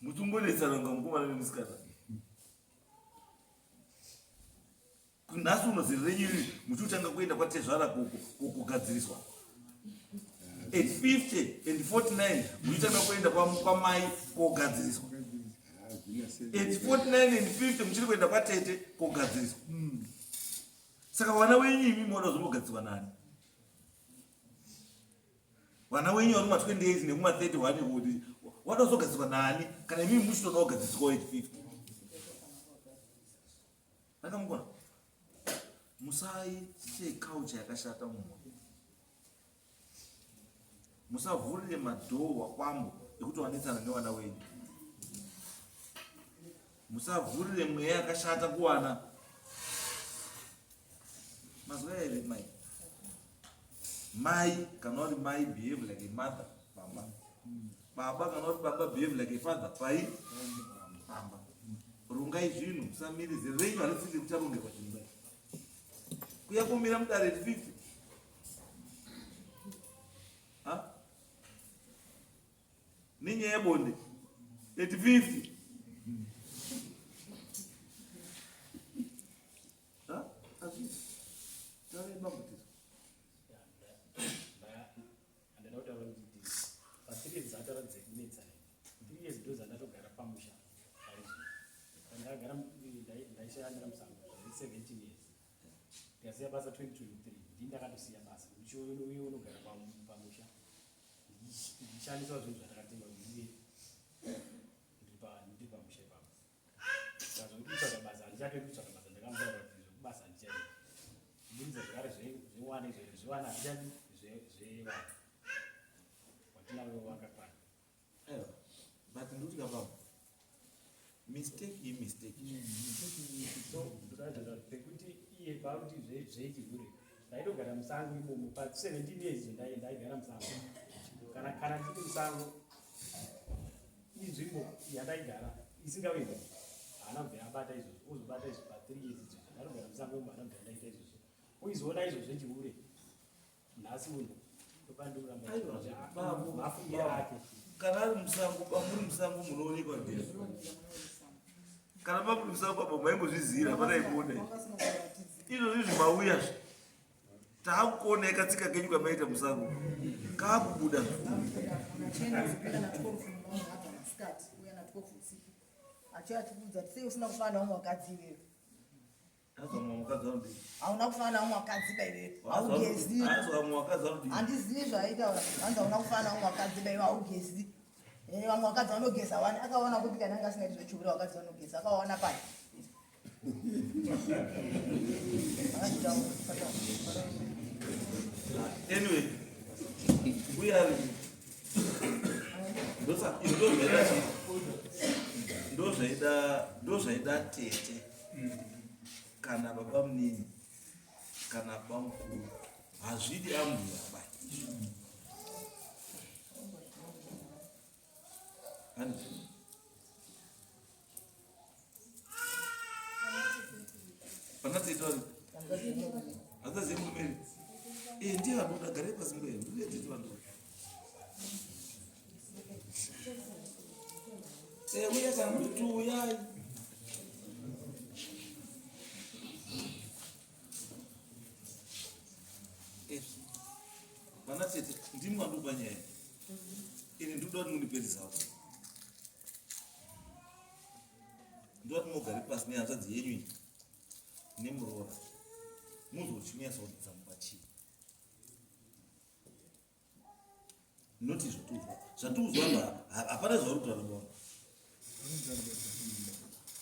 muchimbonetsana kunga mukomana nemusikana. Nhasi uno zera renyu iri muchiutanga kuenda kwatezvara kugadziriswa at 50 and 49, muchitanga kuenda kwamai kogadziriswa at 49 and 50, muchiri kuenda kwatete kogadziriswa. Saka vana wenyu imi moda kuzombogadzirwa nani? Vana wenyu vari kuma 28 nekuma 31, kuti wada kuzogadzirwa nani kana imimi muchitoda kugadziriswawo at 50? Akamukona, musaite culture yakashata mumhuri. Musavhurire madhoo wakwambo ekuti wanetsana nevana wenyu. Musavhurire mweya yakashata kuwana mazuva here mai. Mai, kana uri mai, behave like a mother pamba. Baba, kana uri baba, behave like a father pai pamba. Rongai zvinhu, musamirize renyu harisiri kucharongerwa chinhu. Kuya kumira mudare 50. Ha? Nenyaya yebonde at 50. Ha? Azvisi. Tarai bambo tisu. Handina kutaura kuti pa3 years dzataura dzekunetsana, 3 years ndo dzandatogara pamusha. Pandakagara ndaishandira musango 17 years, ndikasiya basa 2023. Ndii ndakatosiya basa ndichiuye unogara pamusha, ndichishandisa zvinhu zvandakatenga kuti ndive ndiri pamusha ipapo. Saka zvokuti kutsvaga basa handichatoendi kutsvaga basa. Ndakamutaura kuti zvekubasa handichaendi, kubudikidza zvekare zvewana izvo zvewana handichadi, zvevana watinavo vakakwana. Aiwa, but ndikuti kababa, mistake imistake. So ndoda pekuti iye pakuti zvechihure, ndaitogara musango imomo pa17 years izo ndaigara musango. Kana ndiri musango, inzvimbo yandaigara isingawirwi, haana kubvira abata izvozvo. Ozobata izvo pa3 years izvozvo ndatogara musango imomo, haana kubvira ndaita izvozvo. Uizoona izvo zvechihure nhasi uno. Aiwa, babo, mafungiro ake. Kana ari musango, muri musango munoonekwa ndizvo. Kana pamuri musango apo maimbozvizira, panaimuona izvo izvi mauya taakukuonai katsika kenyu kamaita musango kaakubuda. Achienda kupinda na 12 munomu, abva masikati uya na 12 usiku. Achiuya achikuudza kuti sei usina kufanana nevamwe vakadzi iwewe. Hauna kufanana nevamwe vakadzi ba iwewe. Haugezi. Handizivi zvaaitaura. Hanzi hauna kufanana nevamwe vakadzi ba iwewe haugezi. Eh, vamwe vakadzi vanogeza wani akaona kupi kana anga asingaiti zvechihure vakadzi vanogeza akaona pai. Anyway, we are ndozvaida tete kana baba munini kana baba mukuru hazvidi ambuya bai Pana tete vari hanzvadzi yemurume iri eh, ndiye vanoda garai pasi mbuya ndiye tete vanoda eh, uya kana muti uyai eh, vana tete ndimi vandopa nyaya ini ndinoda kuti mundipe results ndoda kuti mugare pasi nehanzvadzi yenyu iyi nemuroora muzochinyatsa kuti dzamupa chii noti zvatiuzwa zvatiuzwa hapana zvauri kutaura baba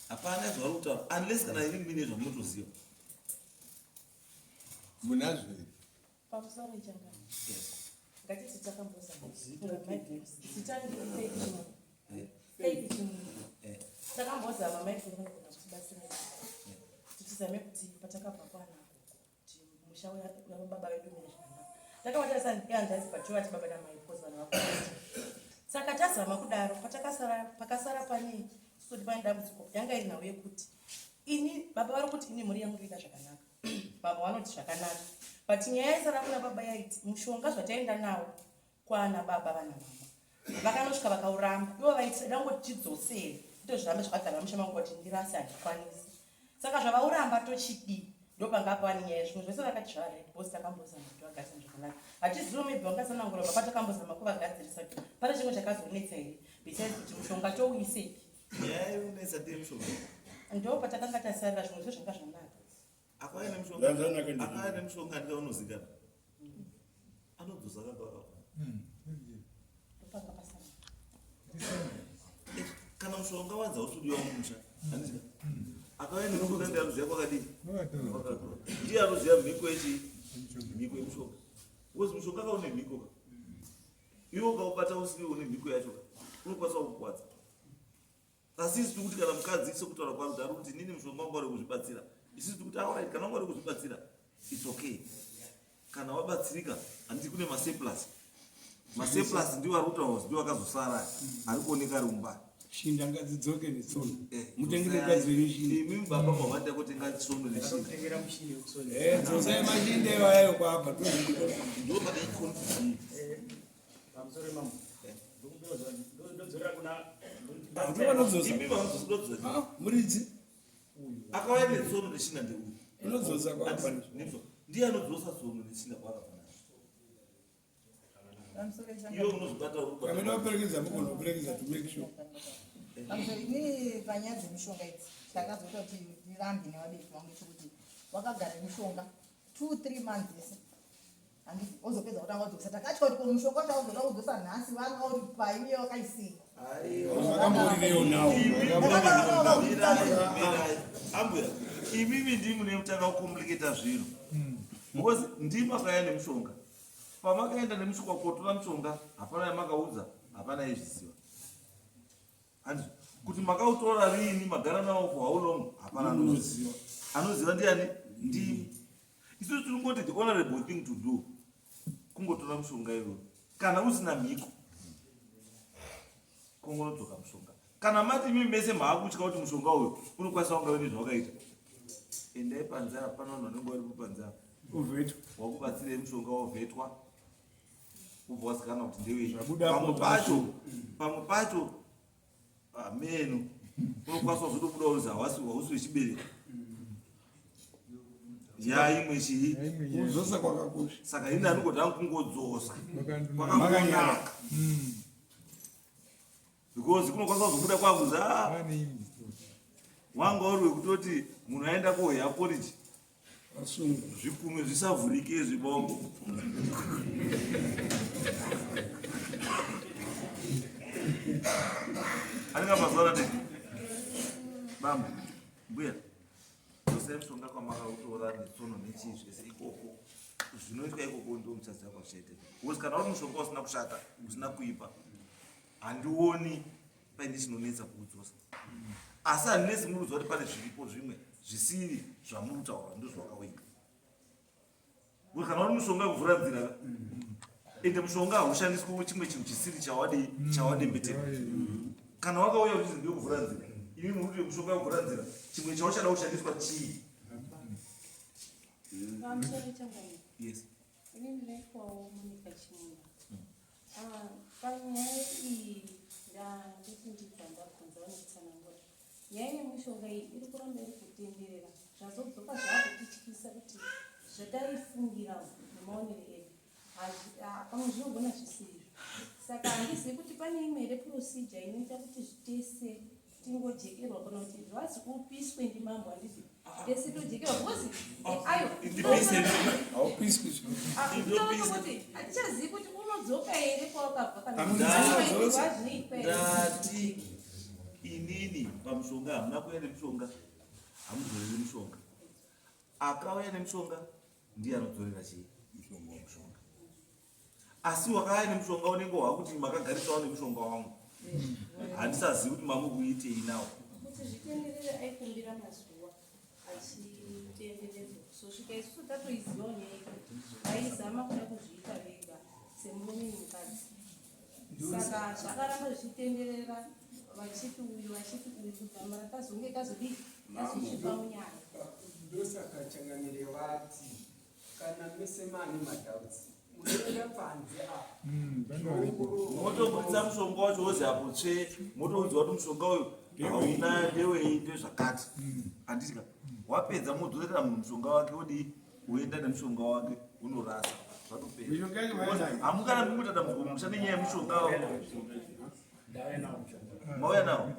hapana zvauri kutaura unless kana ini mine zvamunotoziva munazvo here Pamusoro ichangana. Yes. Ngatiti takambozama. Zita Faith Chimwe. Faith Chimwe. Takambozama mai Faith vanogona kutibatsira. Titizame kuti patakabva kwana kuti musha wababa vedu mune zvakanaka. Takavatarisa hanzvadzi patovati baba namai because vanhu vakuru. Saka tazama kudaro patakasara pakasara pane soti pane dambudziko yanga iri nhau yekuti ini baba vari kuti ini mhuri yangu ida zvakanaka. Baba vanoti zvakanaka but nyaya yaisara kuna baba yaiti mushonga zvataenda nawo kwana baba vana mama vakanosvika vakauramba ivo vaiti dangoti tidzosere tozvirambe zvakagara musha mangu kuti ndirasi handikwanisi saka zvavauramba tochidii ndopanga pane nyaya zvimwe zvese vakati zvavaredi because takambozama kuti vagarisana zvakanaka hatizivo maybe vangatsanangura baba takambozama kuvagadzirisa kuti pane chimwe chakazonetsa here besides kuti mushonga touisepi nyaya yekunetsa ndeyemishonga ndo patakanga tasarira zvimwe zve zvanga zvanaka akauya nemushonga akauya nemushonga ndika unozikana anodzosa kanga wakakwana ndopanga pasara eh, kana mushonga wanzi hausudiwa mumusha handiti akauya nemushonga ndiye anoziva kwakadii ndiye anoziva mhiko yechi mhiko yemushonga because mushonga kaune mhiko ka iwe ukaubata usiri une mhiko yacho ka unokwanisa kukukwadza asi isu tikuti kana mukadzi sekutaura kwaro kuti ari kuti inini mushonga wangu wari kuzvibatsira isusu tikuti aorit kana wangu wari kuzvibatsira its okay kana wabatsirika handiti kune masurplus masurplus ndiwo ari kutaura ndiwo akazosara ari kuoneka ari mumba shinda ngadzidzoke netsono eh, mutengere mukadzi wenyu shinda imi baba mavanda kutenga tsono neshinda eh, dzosai mashinda iwayo kwabva ndo pane confusion eh, pamusoro mambo ndodzorera kuna vanodzosa ah, muridzi akauya netsono neshinda ndeuyu unodzosa kwabva ndiye anodzosa tsono neshinda kwaakabva iwe unozvibata kamene waperekedza mugona kuperekedza to make sure pamusoro inini panyaya dzemishonga idzi chakazoita kuti ndirambe nevabereki vangu chekuti wakagara nemishonga two three months yese handiti ozopedza kutanga kudzosa takatya kuti ko mushonga wacho auzoda kudzosa nhasi vanga uri pai uye wakaisei Makamborirewo nawo. Ambuya, imimi ndimi munotanga kucomplicata zvinhu. Because ndimi makauya nemushonga. Pamakaenda nemushonga kotora mushonga, hapana yamakaudza, hapana yezviziva. Handizvo. Kuti makautora riini, magara nawo for how long, hapana anoziva. Anoziva ndiani? Ndimi. Isusu tinongoti the honorable thing to do kungotora mushonga iyoyo kana usina mhiko kongonodzoka mushonga kana mati imi mese maakutya kuti mushonga uyu unokwanisa kunga une zvawakaita endai panze apa pane vanhu vanenge varipo panze apa Uvhetwa. wakubatsirei mushonga wovhetwa ubva wazikanwa kuti ndewei Zvabuda pamwe apo pacho pamwe pacho ameno unokwanisa kuzotobuda uzi hawasi hausi wechibereko yaimwe chii Kudzosa kwakakosha. saka ini andingoda kungodzosa Makanaka. kwakangonaka because kunokwanisa kuzobuda kwakuzi ah, Wanga uri wekutoti munhu aenda koheya poriji zvikumwe zvisavhurike zvibongo. Anenge mazuva anati bambo mbuya dzosai mushonga kwamakautora netsono nechii zvese ikoko zvinoitwa ikoko ndo muchaziva kwazvichaita because kana uri mushonga usina kushata usina kuipa handioni paine chinonetsa kuudzosa asi handinetsi muri kuziva kuti pane zviripo zvimwe zvisiri zvamuri kutaura ndozvawakawinga Kuti kana uri mushonga wekuvhura nzira ka ende mushonga haushandiswi chimwe chinhu chisiri chawadii chawadembetera kana wakauya uchinzi ndekuvhura nzira imi muri kuti mushonga wekuvhura nzira chimwe chauchada kushandiswa chii Pamusoro changamire. Yes. Ini ndinaitwawo Monica Chimunda. Ah, panyaya iyi ndanditi ndibva ndabvunza vanokutsanangura. Nyaya yemushonga iyi iri kuramba iri kutenderera zvazodzoka zvakutityisa kuti zvataifungira nemaonero edu ah, pamwe zvinogona zvisirizvo. Saka handizivi kuti pane imwe here procedure inoita kuti zvitese tingojekerwa kana kuti zvazi upiswe ndimambo handiti tese tojekerwa because eh, ayo haupiswi kuti hatichazivi kuti unodzoka here kwawakabva kana zvinoitwa ndati inini pamushonga hamuna kuuya nemushonga hamudzoreri mushonga akauya nemushonga ndiye anodzorera chii mushonga asi wakauya nemushonga unenge wakuti makagarisawo nemushonga wangu handisazivi kuti mamukuitei nawo kuti zvitenderere aikumbira mazuva achitenderedzwa kuzosvika isusu tatoizivawo nyaya iyi vaizama kuda kuzviita vega semurume nemukadzi saka zvakaramba zvichitenderera vachiti uyu vachiti uyu kudzamara tazonge tazodii tazosvika munyaya ndosaka changamire vati kana mese mane madoubts munoenda panze apa hmm, motobudisa mushonga wacho wozi apo tsve motoudzwa kuti mushonga uyu hauna ndewei ndezvakati hmm. handitika wapedza modzorera munhu mushonga wake wodii woenda nemushonga wake unorasa zvatopera hamukana kungoita dambudziko musha nenyaya yemushonga mauya nawo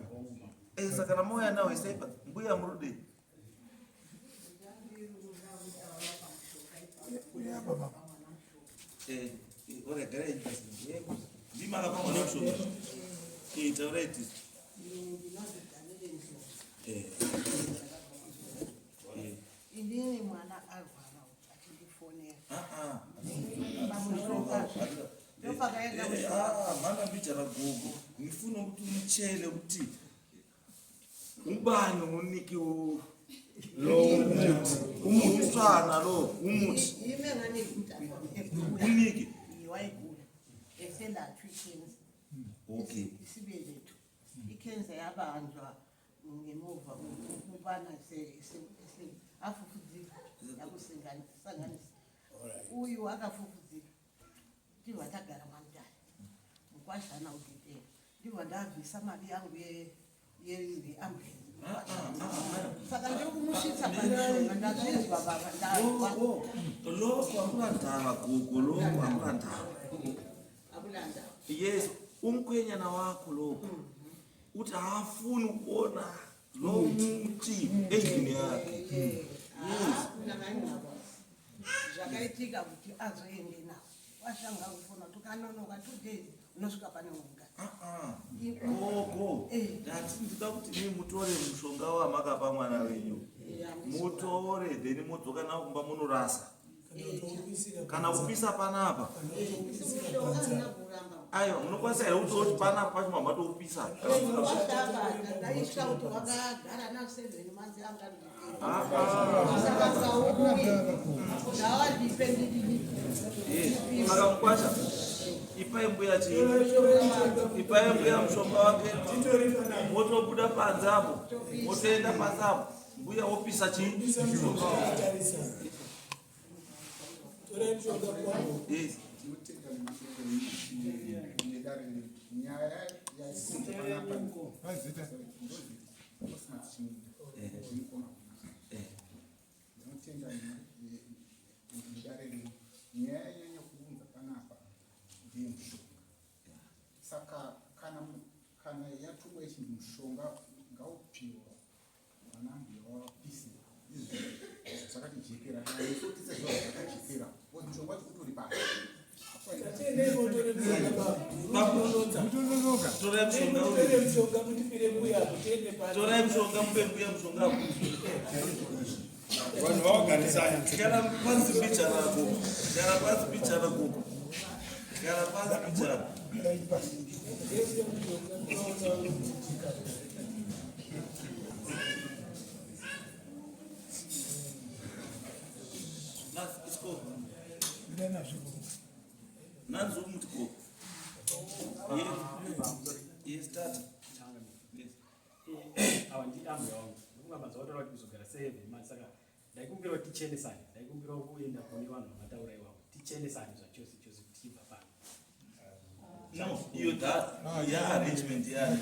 eh, saka kana mauya nawo isaipa mbuya murudei Eh, eh, ndimakapa mwana mushonga eh, taurai tisu Inini mwana arwara achindifonera. Ah, ah. Pamushonga. Ndopakaenda ah, mhana mbijana gogo ngifuna ukuthi umtshele ukuthi ubani unike lo umuthi umswana lo umuthi Yimi enganika umntana egula. Unike? Wayegula. Eselatshwa ikhensa. Okay. Isibeletho. Ikhensa yabanjwa ngemuva ukubana afufudzika yakusanganisa. Uyu akafufudzika. Ndibva tagara mwamutare. Mukwashana udhotera. Ndibva ndabvisa mari yangu yeambulance. Saka ndiri kumusvitsa pamishonga ndazvinzwa baba ndazwa. Lokho akuna ndaba gogo lokho akuna ndaba. Akuna ndaba. Yes, umkhwenyana wakho lokho. Uthi akafuni ukubona lo muthi endlini yakhe. Yes. Hakuna ngangingakwazi. Zvakaitika kuti azoende nawo. Washanga kufona kuti ukanonoka 2 days unosvika pane unga. Gogo, ndati ndida kuti mii mutore mushonga wamakapa mwana wenyu. Mutore then modzoka nawo kumba munorasa. Kana kupisa panapa. Aiwa, munokwanisa here kutora kuti panapa pacho mamatoupisa? Ndaisva kuti wakagara na 7 months anga Ah, ah. saka sauye ngawandipe ndidini. Saka mukwasha ipai mbuya chii ipai mbuya mushonga wake motobuda panze apo motoenda panze apo mbuya wopisa chii mushonga wake. Yes. Tinotenda nedare nyaya yaisimuka panapa ndinotenda nedare rino nyaya yanyanya kuunza panapa ndeyemushonga saka kana kana yatumwa ichinzi mushonga ngaupiwa vana ambuya vavapise izvi zvakatijekera naisotisa zva zvakajekera because mushonga wacho utori pasi. Torai mushonga mupe mbuya mushonga. Vanhu vawagarisana. Gara pasi mbichana gogo. Gara pasi mbichana gogo. Gara pasi mbichana. Nas, it's go. Nanzi umuti go. Yes, tata. Yes. Ava ndiambuya wangu ndokunga manzwa kutaura kuti kuzogara 7 months, saka ndaikumbira kuti tichenesane, ndaikumbira kuenda kune vanhu vamataura iwavo, tichenesane zvachose chose kuti tichibva pano. No, iyo that ya arrangement ya.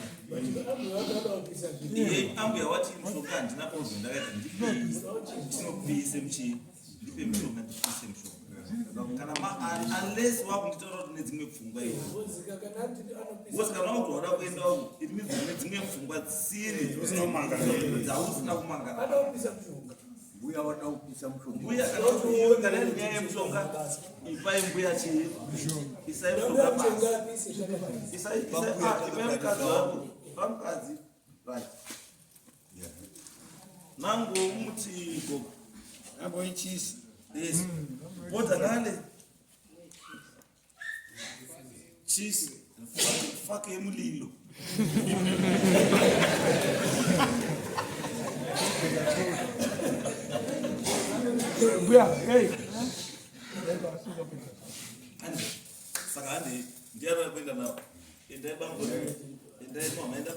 Iye ambuya wati mushonga handina pauzo ndakaita ndipei tinopise muchii, ndipe mushonga ndipise mushonga kana unless wakunditaura kuti nedzimwe pfungwa iwe because kana wakuti wada kuenda it means une dzimwe pfungwa dzisiri dzausina kumangara. Mbuya wada kupisa mushonga. Mbuya, kana kuti iwe, kana iri nyaya yemushonga, ipai mbuya chii, isai mushonga pasi, isai ipai mukadzi wako pamukadzi, right? Nango umuti gogo. Namboichisi. Yes, bota nale cheese, fake emulilo. Mbuya, hey. Ande saka hande ndiani kuenda nawo? Endai bango, endai mama, enda.